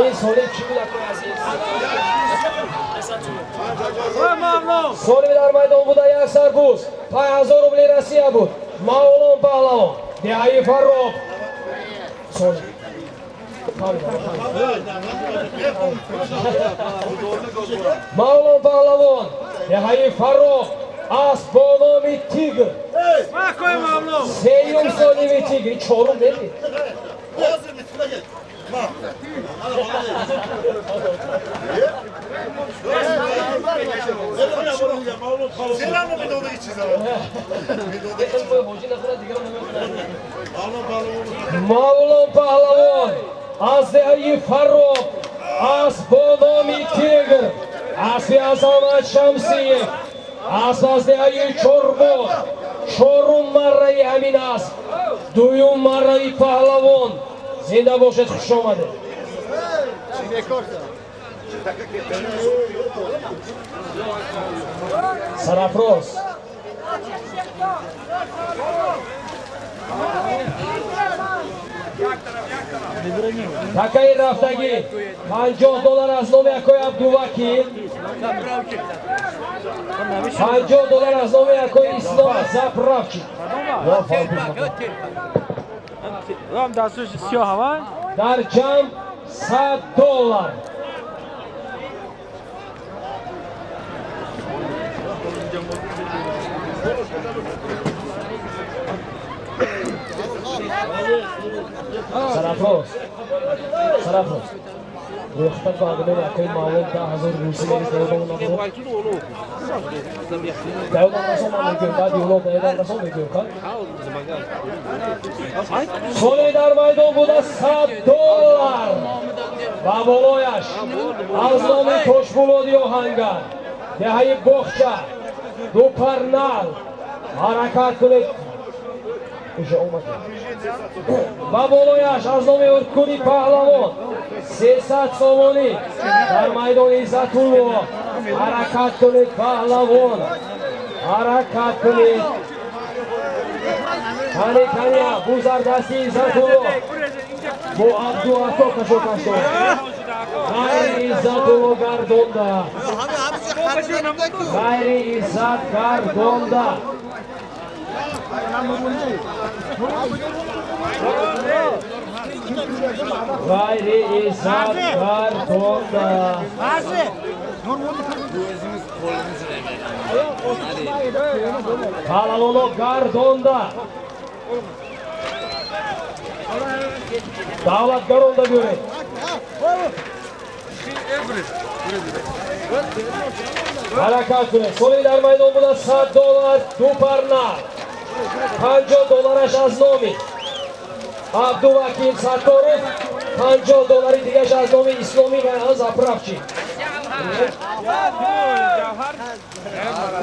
Ин Солим чӣ буда кор азиз? Солим дар майдон буда як сарбуз. 5000 рубли Россия буд. Мавлон паҳлавон деҳаи Фаррух. Солим. Мавлон паҳлавон деҳаи Фаррух асп бо номи Тигр. Сеюм солими Тигр. Чорум недид. Мавлон паҳлавон аз деҳаи Фаррух асп бо номи Тигр. Аспи Азамат Шамсиев асп аз деҳаи Чорбоғ. Чорум марраи ҳамин асп, дуюм марраи паҳлавон. Зинда бошед, хуш омадед. Сарафроз. Такаи рафтагӣ $50 аз номи акои Абдувакил, $50 аз номи акои Ислом Заправчик. Дар ҷамъ $100. Сарафроз, Сарафроз. Рӯхта багмон акои Мавлон 10 000 русӣ мерис, наёдам набурд. Даёдам расон ман мегӯям, баъди улов даёдам расон мегӯям, ха? Соли дар майдон буда $100 ва болояш аз номи Тошбулоди Оҳангар, деҳаи Боғча, ду парнал. Ҳаракат кунед, уже омад. Ва болояш аз номи Уркуни Паҳлавон 300 сомонӣ дар майдони. Иззатулло, ҳаракат кунед, паҳлавон, ҳаракат кунед. Кани, кани, бузардасти Иззатулло бо Абдуато кашокаш дорад. Ғайри Иззатулло гардонда, ғайри Иззат гардонда. Ғайри Иззат гардонда. Паҳлавоно гардонда. Давлат, гаронда биёред. Ҳаракат кунед. Соли дар майдон буда $100, ду парнал, 50 доллараш аз номи Абдувакил Сатторов, 50 доллари дигаш аз номи Исломӣ ва заправщик,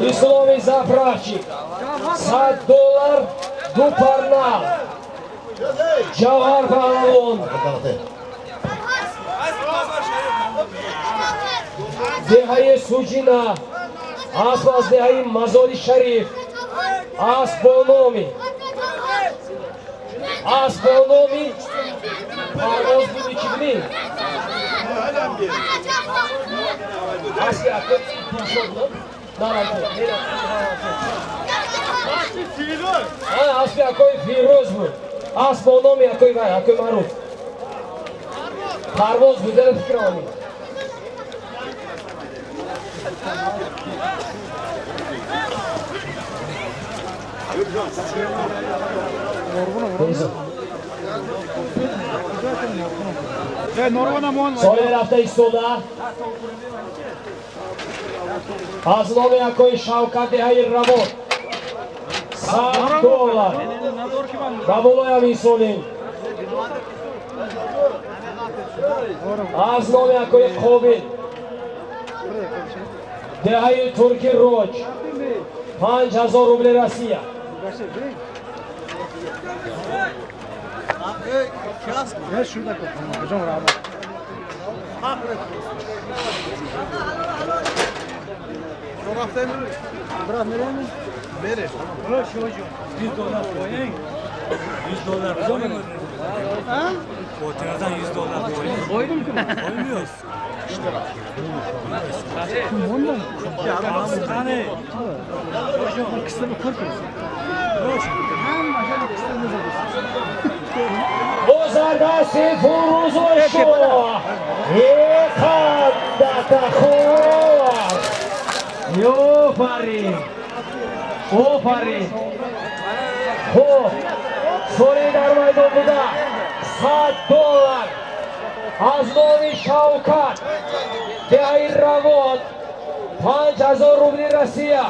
Исломи заправщик. $100, ду парнал, Ҷавҳар паҳлавон, деҳаи Суҷина, асп аз деҳаи Мазори Шариф, асп бо номи Парвоз буди, чӣ буди? Аспи ака Дилшод на, аспи акои Фирӯз буд, асп бо номи акои вай, акои Маъруф, Парвоз буд, дара фикрам ҳамин. Соли рафта истода аз номи акои Шавкат, деҳаи Равон, $100 ба болоям. Инсоним аз номи акои Қобил, деҳаи Турки Роҷ, 5000 рубли Россия. $100 qo'ying. $100 qo'ying. Fotoğrafdan $100 qo'ying. Qo'ydim-ku. Qo'ymiyoruz. Qani? Qismini qirqing. Hamma qismini. Бозардасти Фурӯзошо еқандатахор. Офарин, офарин! Хуб, соли дар майдон буда $100 аз номи Шавкат, деҳаи Равон, 5000 рубли Россия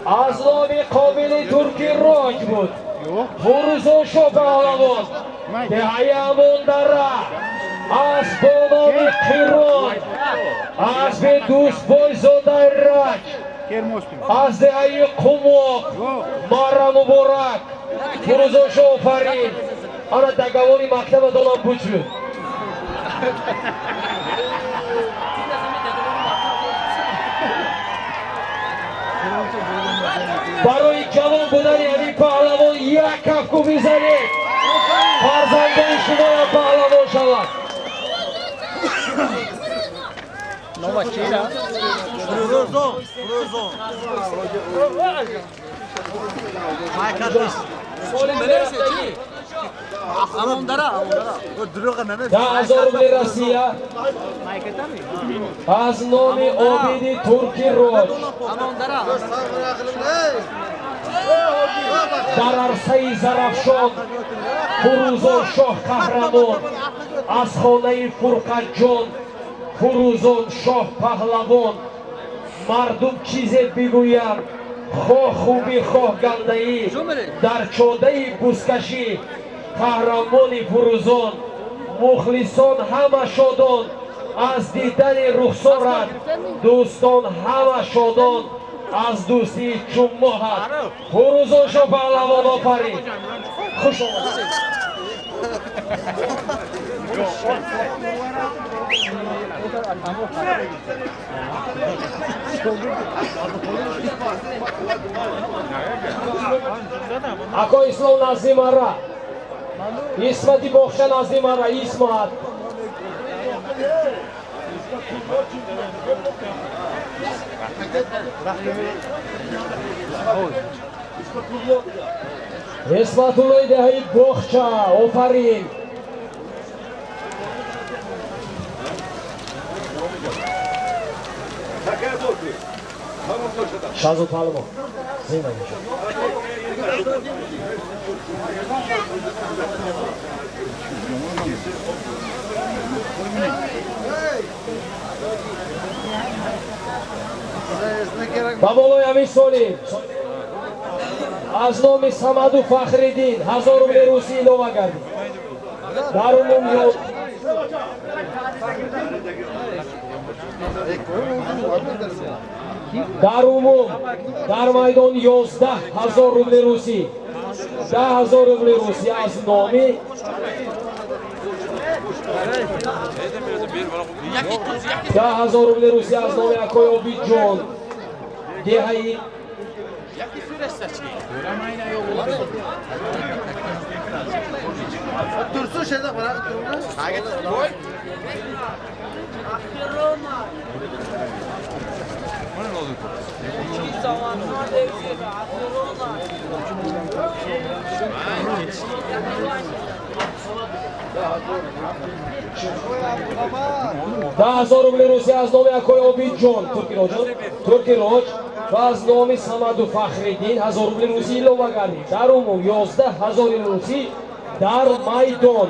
аз номи Қобили Турки Роҷ буд. Фурӯзошо паҳлавон, деҳаи Амондара, асп бо номи Қирон, аспи Дӯстбойзодаи Раҷ аз деҳаи Қумоқ. Мара муборак, Фурӯзошо, офарин! Ана договори мактаба донам буд шуд. Барои ҷавон будани ҳамин паҳлавон як кафку бизанед. Фарзандони шумоям паҳлавон шавад. Nova чира. Фирӯзон, Фирӯзон. Соли мерафтагӣ. Амондара, амондара. Дурӯға наме. 10 000 рубли Россия аз номи Обиди Турки Роҷ. Амондара. Дар арсаи Зарафшон Фурӯзоншоҳ қаҳрамон. Аз хонаи Фурқатҷон Фурӯзон шоҳ паҳлавон. Мардум чизе бигӯянд, хоҳ хубӣ, хоҳ гандаӣ, дар чодаи бузкашӣ қаҳрамони Фурӯзон. Мухлисон ҳама шодон аз дидани рухсорат, дӯстон ҳама шодон аз дӯстии чун моҳат. Фурӯзон шоҳ паҳлавон, офарин, хуш омадед. Ако Ислом назди мара, Исмати боғча назди мара, Исмат. Исматуллои деҳаи боғча, офарин. Шаҳзод паҳлавон, зинда бошад. Ба болои ҳамин солим аз номи Самаду Фахриддин 1000 рубли русӣ илова гардид. Дар умум дар умум дар майдон 11 000 рубли русӣ, 10 000 рубли русӣ аз номи 10 000 рубли русӣ аз номи акои Обидҷон деҳаи 10 000 рубли русӣ аз номи акои Обидҷон Туркироҷ ва аз номи Самаду Фахриддин 1000 рубли русӣ илова гардид. Дар умум 11 000 русӣ дар майдон.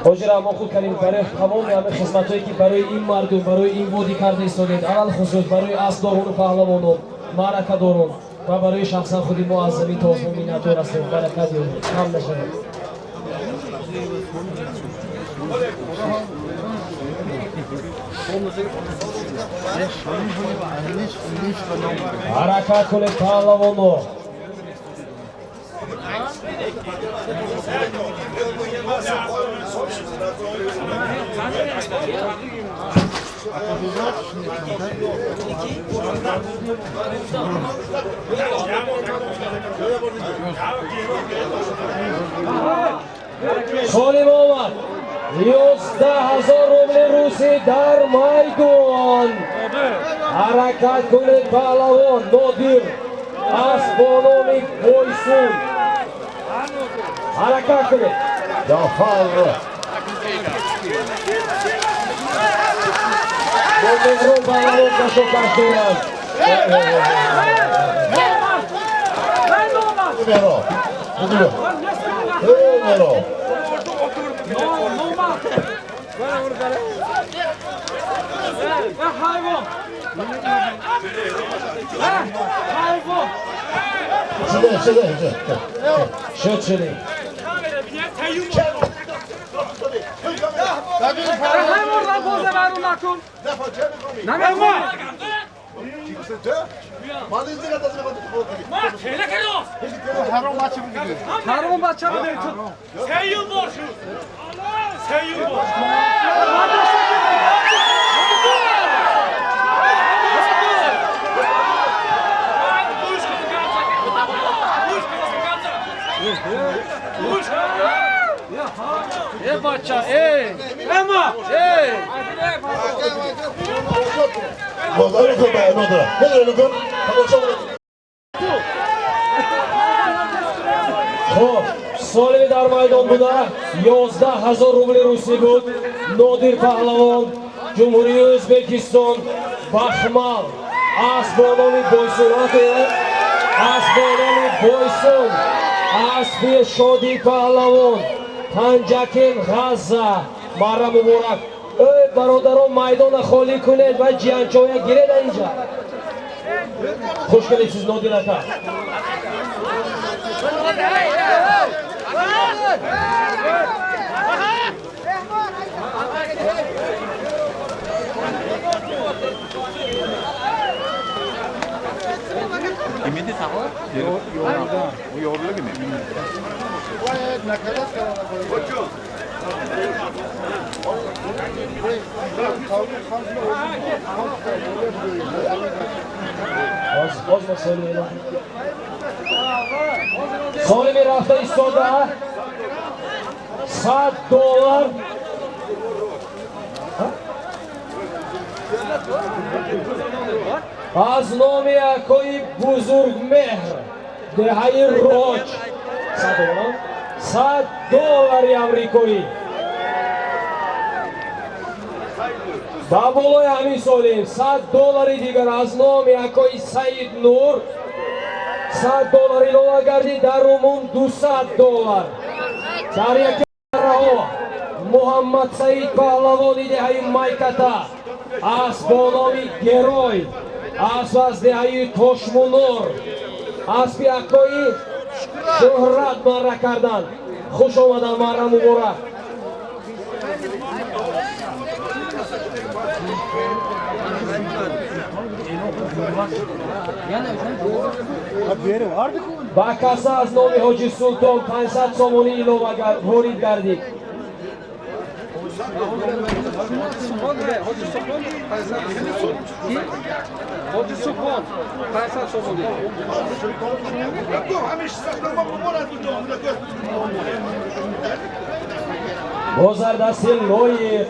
Ҳоҷи Раҳмонқул Карим, барои тамоми ҳамаи хизматҳое ки барои ин мардум, барои ин водӣ карда истодед, алалхусус барои асбдорон, паҳлавонон, маъракадорон ва барои шахсан худи мо аз замин то осмон миннатдор ҳастем. Баракат ёбед, кам нашавед. Ҳаракат кунед, паҳлавоно. Солим омад. 11 000 рубли русӣ дар майдон. Ҳаракат кунед, паҳлавон. Нодир асп бо номи Бойсун. Ҳаракат кунед. Ҷафар бо Меҳрон паҳлавон кашокаш доранд. Меҳрон, Меҳрон. Шуде, шуде, шуде. Шуд, шуде. Хоб, солими дар майдон буда 11 000 рубли русӣ буд. Нодир паҳлавон, Ҷумҳурии Ӯзбекистон, Бахмал, асп бо номи Бойсун, асп бо номи Бойсун. Аспи Шоди паҳлавон, Панҷакент, Ғазза. Марра муборак. Эй бародарон, майдона холӣ кунед ва ҷиянчоя гиред инҷа. Хуш келибсиз, Нодир ака. Kimidi sağ? Yorulu gibi. Боз ма Солим. Солими рафта истода $100. Аз номи акои Бузургмеҳр, деҳаи Роҷ, $100 амрикоӣ. Ба болои ҳамин Солим $100 дигар аз номи акои Саид Нур, $100 илова гардид, дар умум $200. Дар яке раҳо Муҳаммад Саид паҳлавони деҳаи Майката, асп бо номи Герой, асп аз деҳаи Тошмунор, аспи акои Шӯҳрат марра карданд. Хуш омаданд, марра муборак. Ба каса аз номи Ҳоҷи Султон 500 сомонӣ илова ворид гардид. Ҳоҷи Субҳон 500 сомонӣ. Бозардасти лоиқ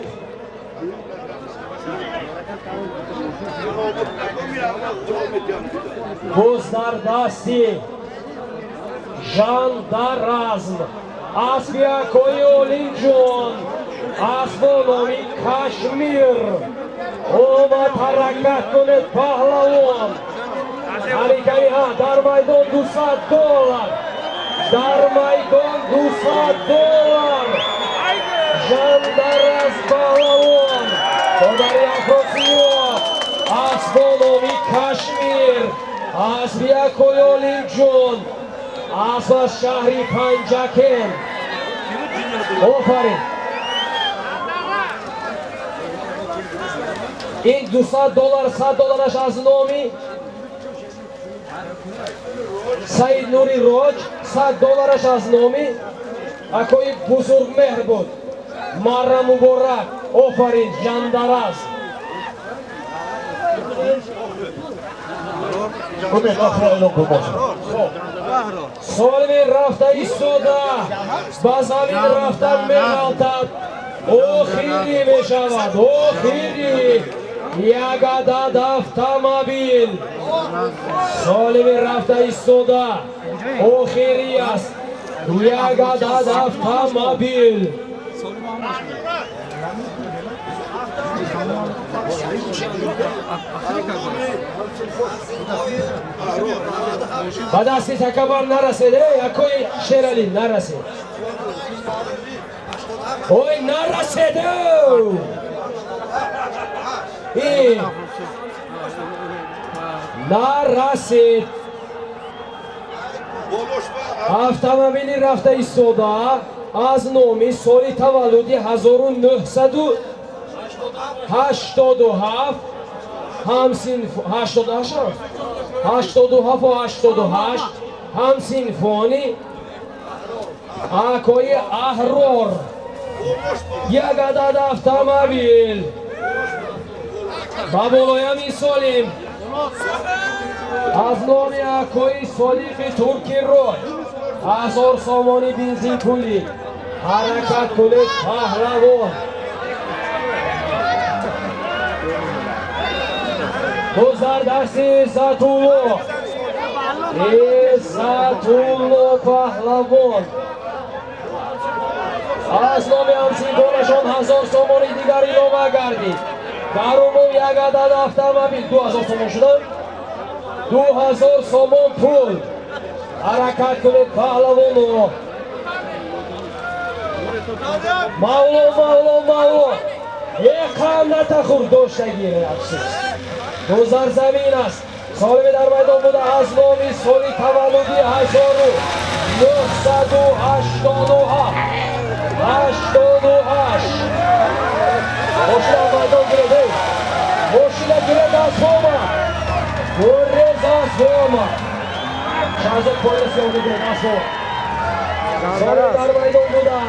боз дар дасти Жандаразм, аспи акои Олимҷон, асп бо номи Кашмир. Омад, ҳаракат кунед паҳлавон. Ҳарикаи ҳа, дар майдон $200, дар майдон $200. Жандаразм паҳлавон, подари Афросиё, асп бо номи Кашмир, аспи акои Олимҷон, асп аз шаҳри Панҷакент. Офарин. Ин $200, $100 аз номи Саид Нури Роҷ, $100 аз номи акои Бузургмеҳр буд. Марра муборак. Офарин, Жандараз. Солими рафта истода, ба замин рафта меғалтад, охирӣ мешавад, охирӣ. Як адад автомобил. Солими рафта истода, охирӣ аст, як адад автомобил. Ба дасти такабар нарасед, акои Шералӣ нарасед. Ой, нарасед. Нарасед. Автомобили рафта истода аз номи соли таваллуди 1987 ҳамсинф 88 87 88 ҳамсинфони акои Аҳрор, як адад автомобил. Ба болоями Солим аз номи акои Содиқи Турки Роҷ 1000 сомонӣ бензинпулӣ. Ҳаракат кунед паҳлавон. Боз дар дасти Иззатулло, Иззатулло паҳлавон, аз номи ҳамсинфонашон 1000 сомонӣ дигар илова гардид. Дар умум як адад автомобил 2000 сомон шуданд, 2000 сомон пул. Ҳаракат кунед, паҳлавоно. Мавло, Мавло, Мавло. Е, қандата хур доштагир, афсӯс. Гузар замин аст. Солими дар майдон буда аз номи соли таваллуди 1987, 88. Мошина майдон гиред, эй. Мошина гиред, аз омад. Гурез аз омад. Шаҳзод пояси мегиред, аз омад. Соли дар майдон буда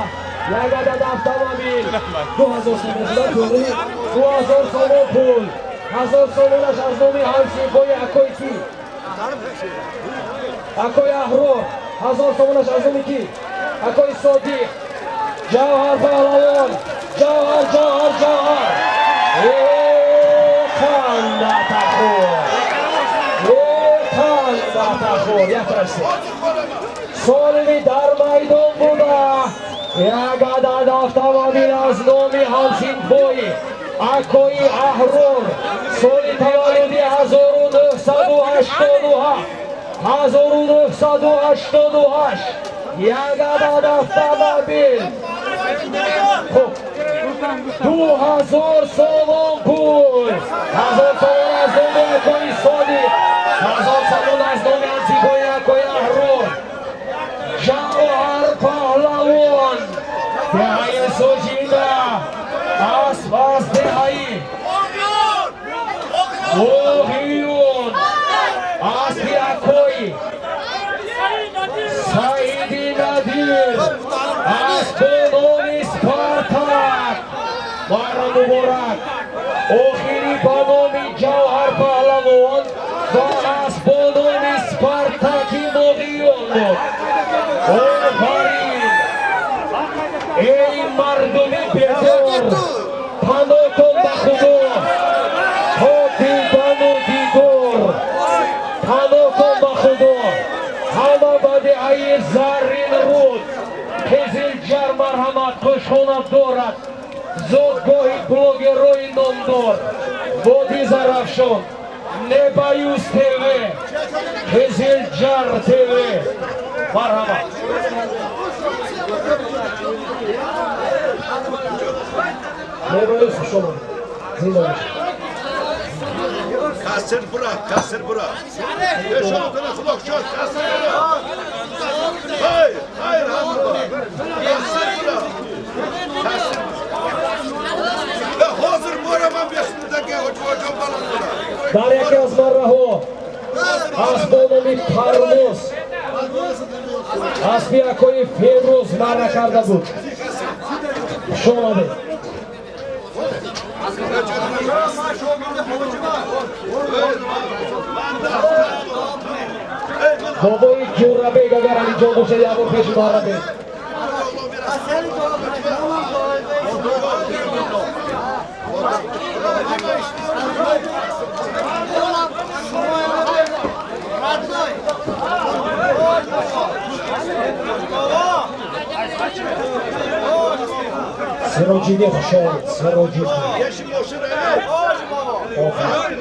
як адад автомобил, 2000 сомон шуда, тоғри, 2000 сомон пул, 1000 сомонаш аз номи ҳамсинфои акои ки, акои Аҳрор, 1000 сомонаш аз номи ки, акои Содиқ. Ҷавҳар паҳлавон, Ҷавҳар, Ҷавҳар, Ҷавҳар. Қандатахӯр, қандатахӯр. Як раси солими дар майдон буда як адад автомобил аз номи ҳамсинфои акои Аҳрор, соли таваллуди 1987, 1988, як адад автомобил. Хуб, 2000 сомон пул, 1000 сомон аз номи акои Содиқ, 1000 сомон аз номи ҳамсинфои акои Аҳрор. Ҷавҳар паҳлавон, деҳаи Соҷида, асп аз деҳаи Оғиюн, аспи акои Саиди Надир, асп бо номи Спартак. Мара муборак. Охири ба номи Ҷавҳар паҳлавон ва асп бо номи Спартаки Моғиён буд. Офарин, эй мардуми бедор, панотон ба Худо то дидану дидор, панотон ба Худо. Ҳама ба деҳаи Зарринруд, Қизилҷар марҳамат. Хушхона дорад зодгоҳи блогерои номдор, Води Зарафшон, Небаюз ТВ, Қизилҷар ТВ, марҳамат. Небаюз, хуш омадед, зинда бошед. Кассир бура, кассир бура. Пешонатона худо шод, кассир бура. Hayır, hayır, hayır. Кассир бура. Кассир. Э, ҳозир бораман бешмурдаге ҳоҷон баланд бура. Дар яке аз марраҳо асп бо номи Парвоз, аспи акои Ферӯз марра карда буд. Хуш омадед. Бобои Ҷурабек агар ҳаминҷо бошад, як бор пеши маррабек. Сироҷиддин, хуш омадед, Сироҷиддин. Пеши мошина эй. Офарин.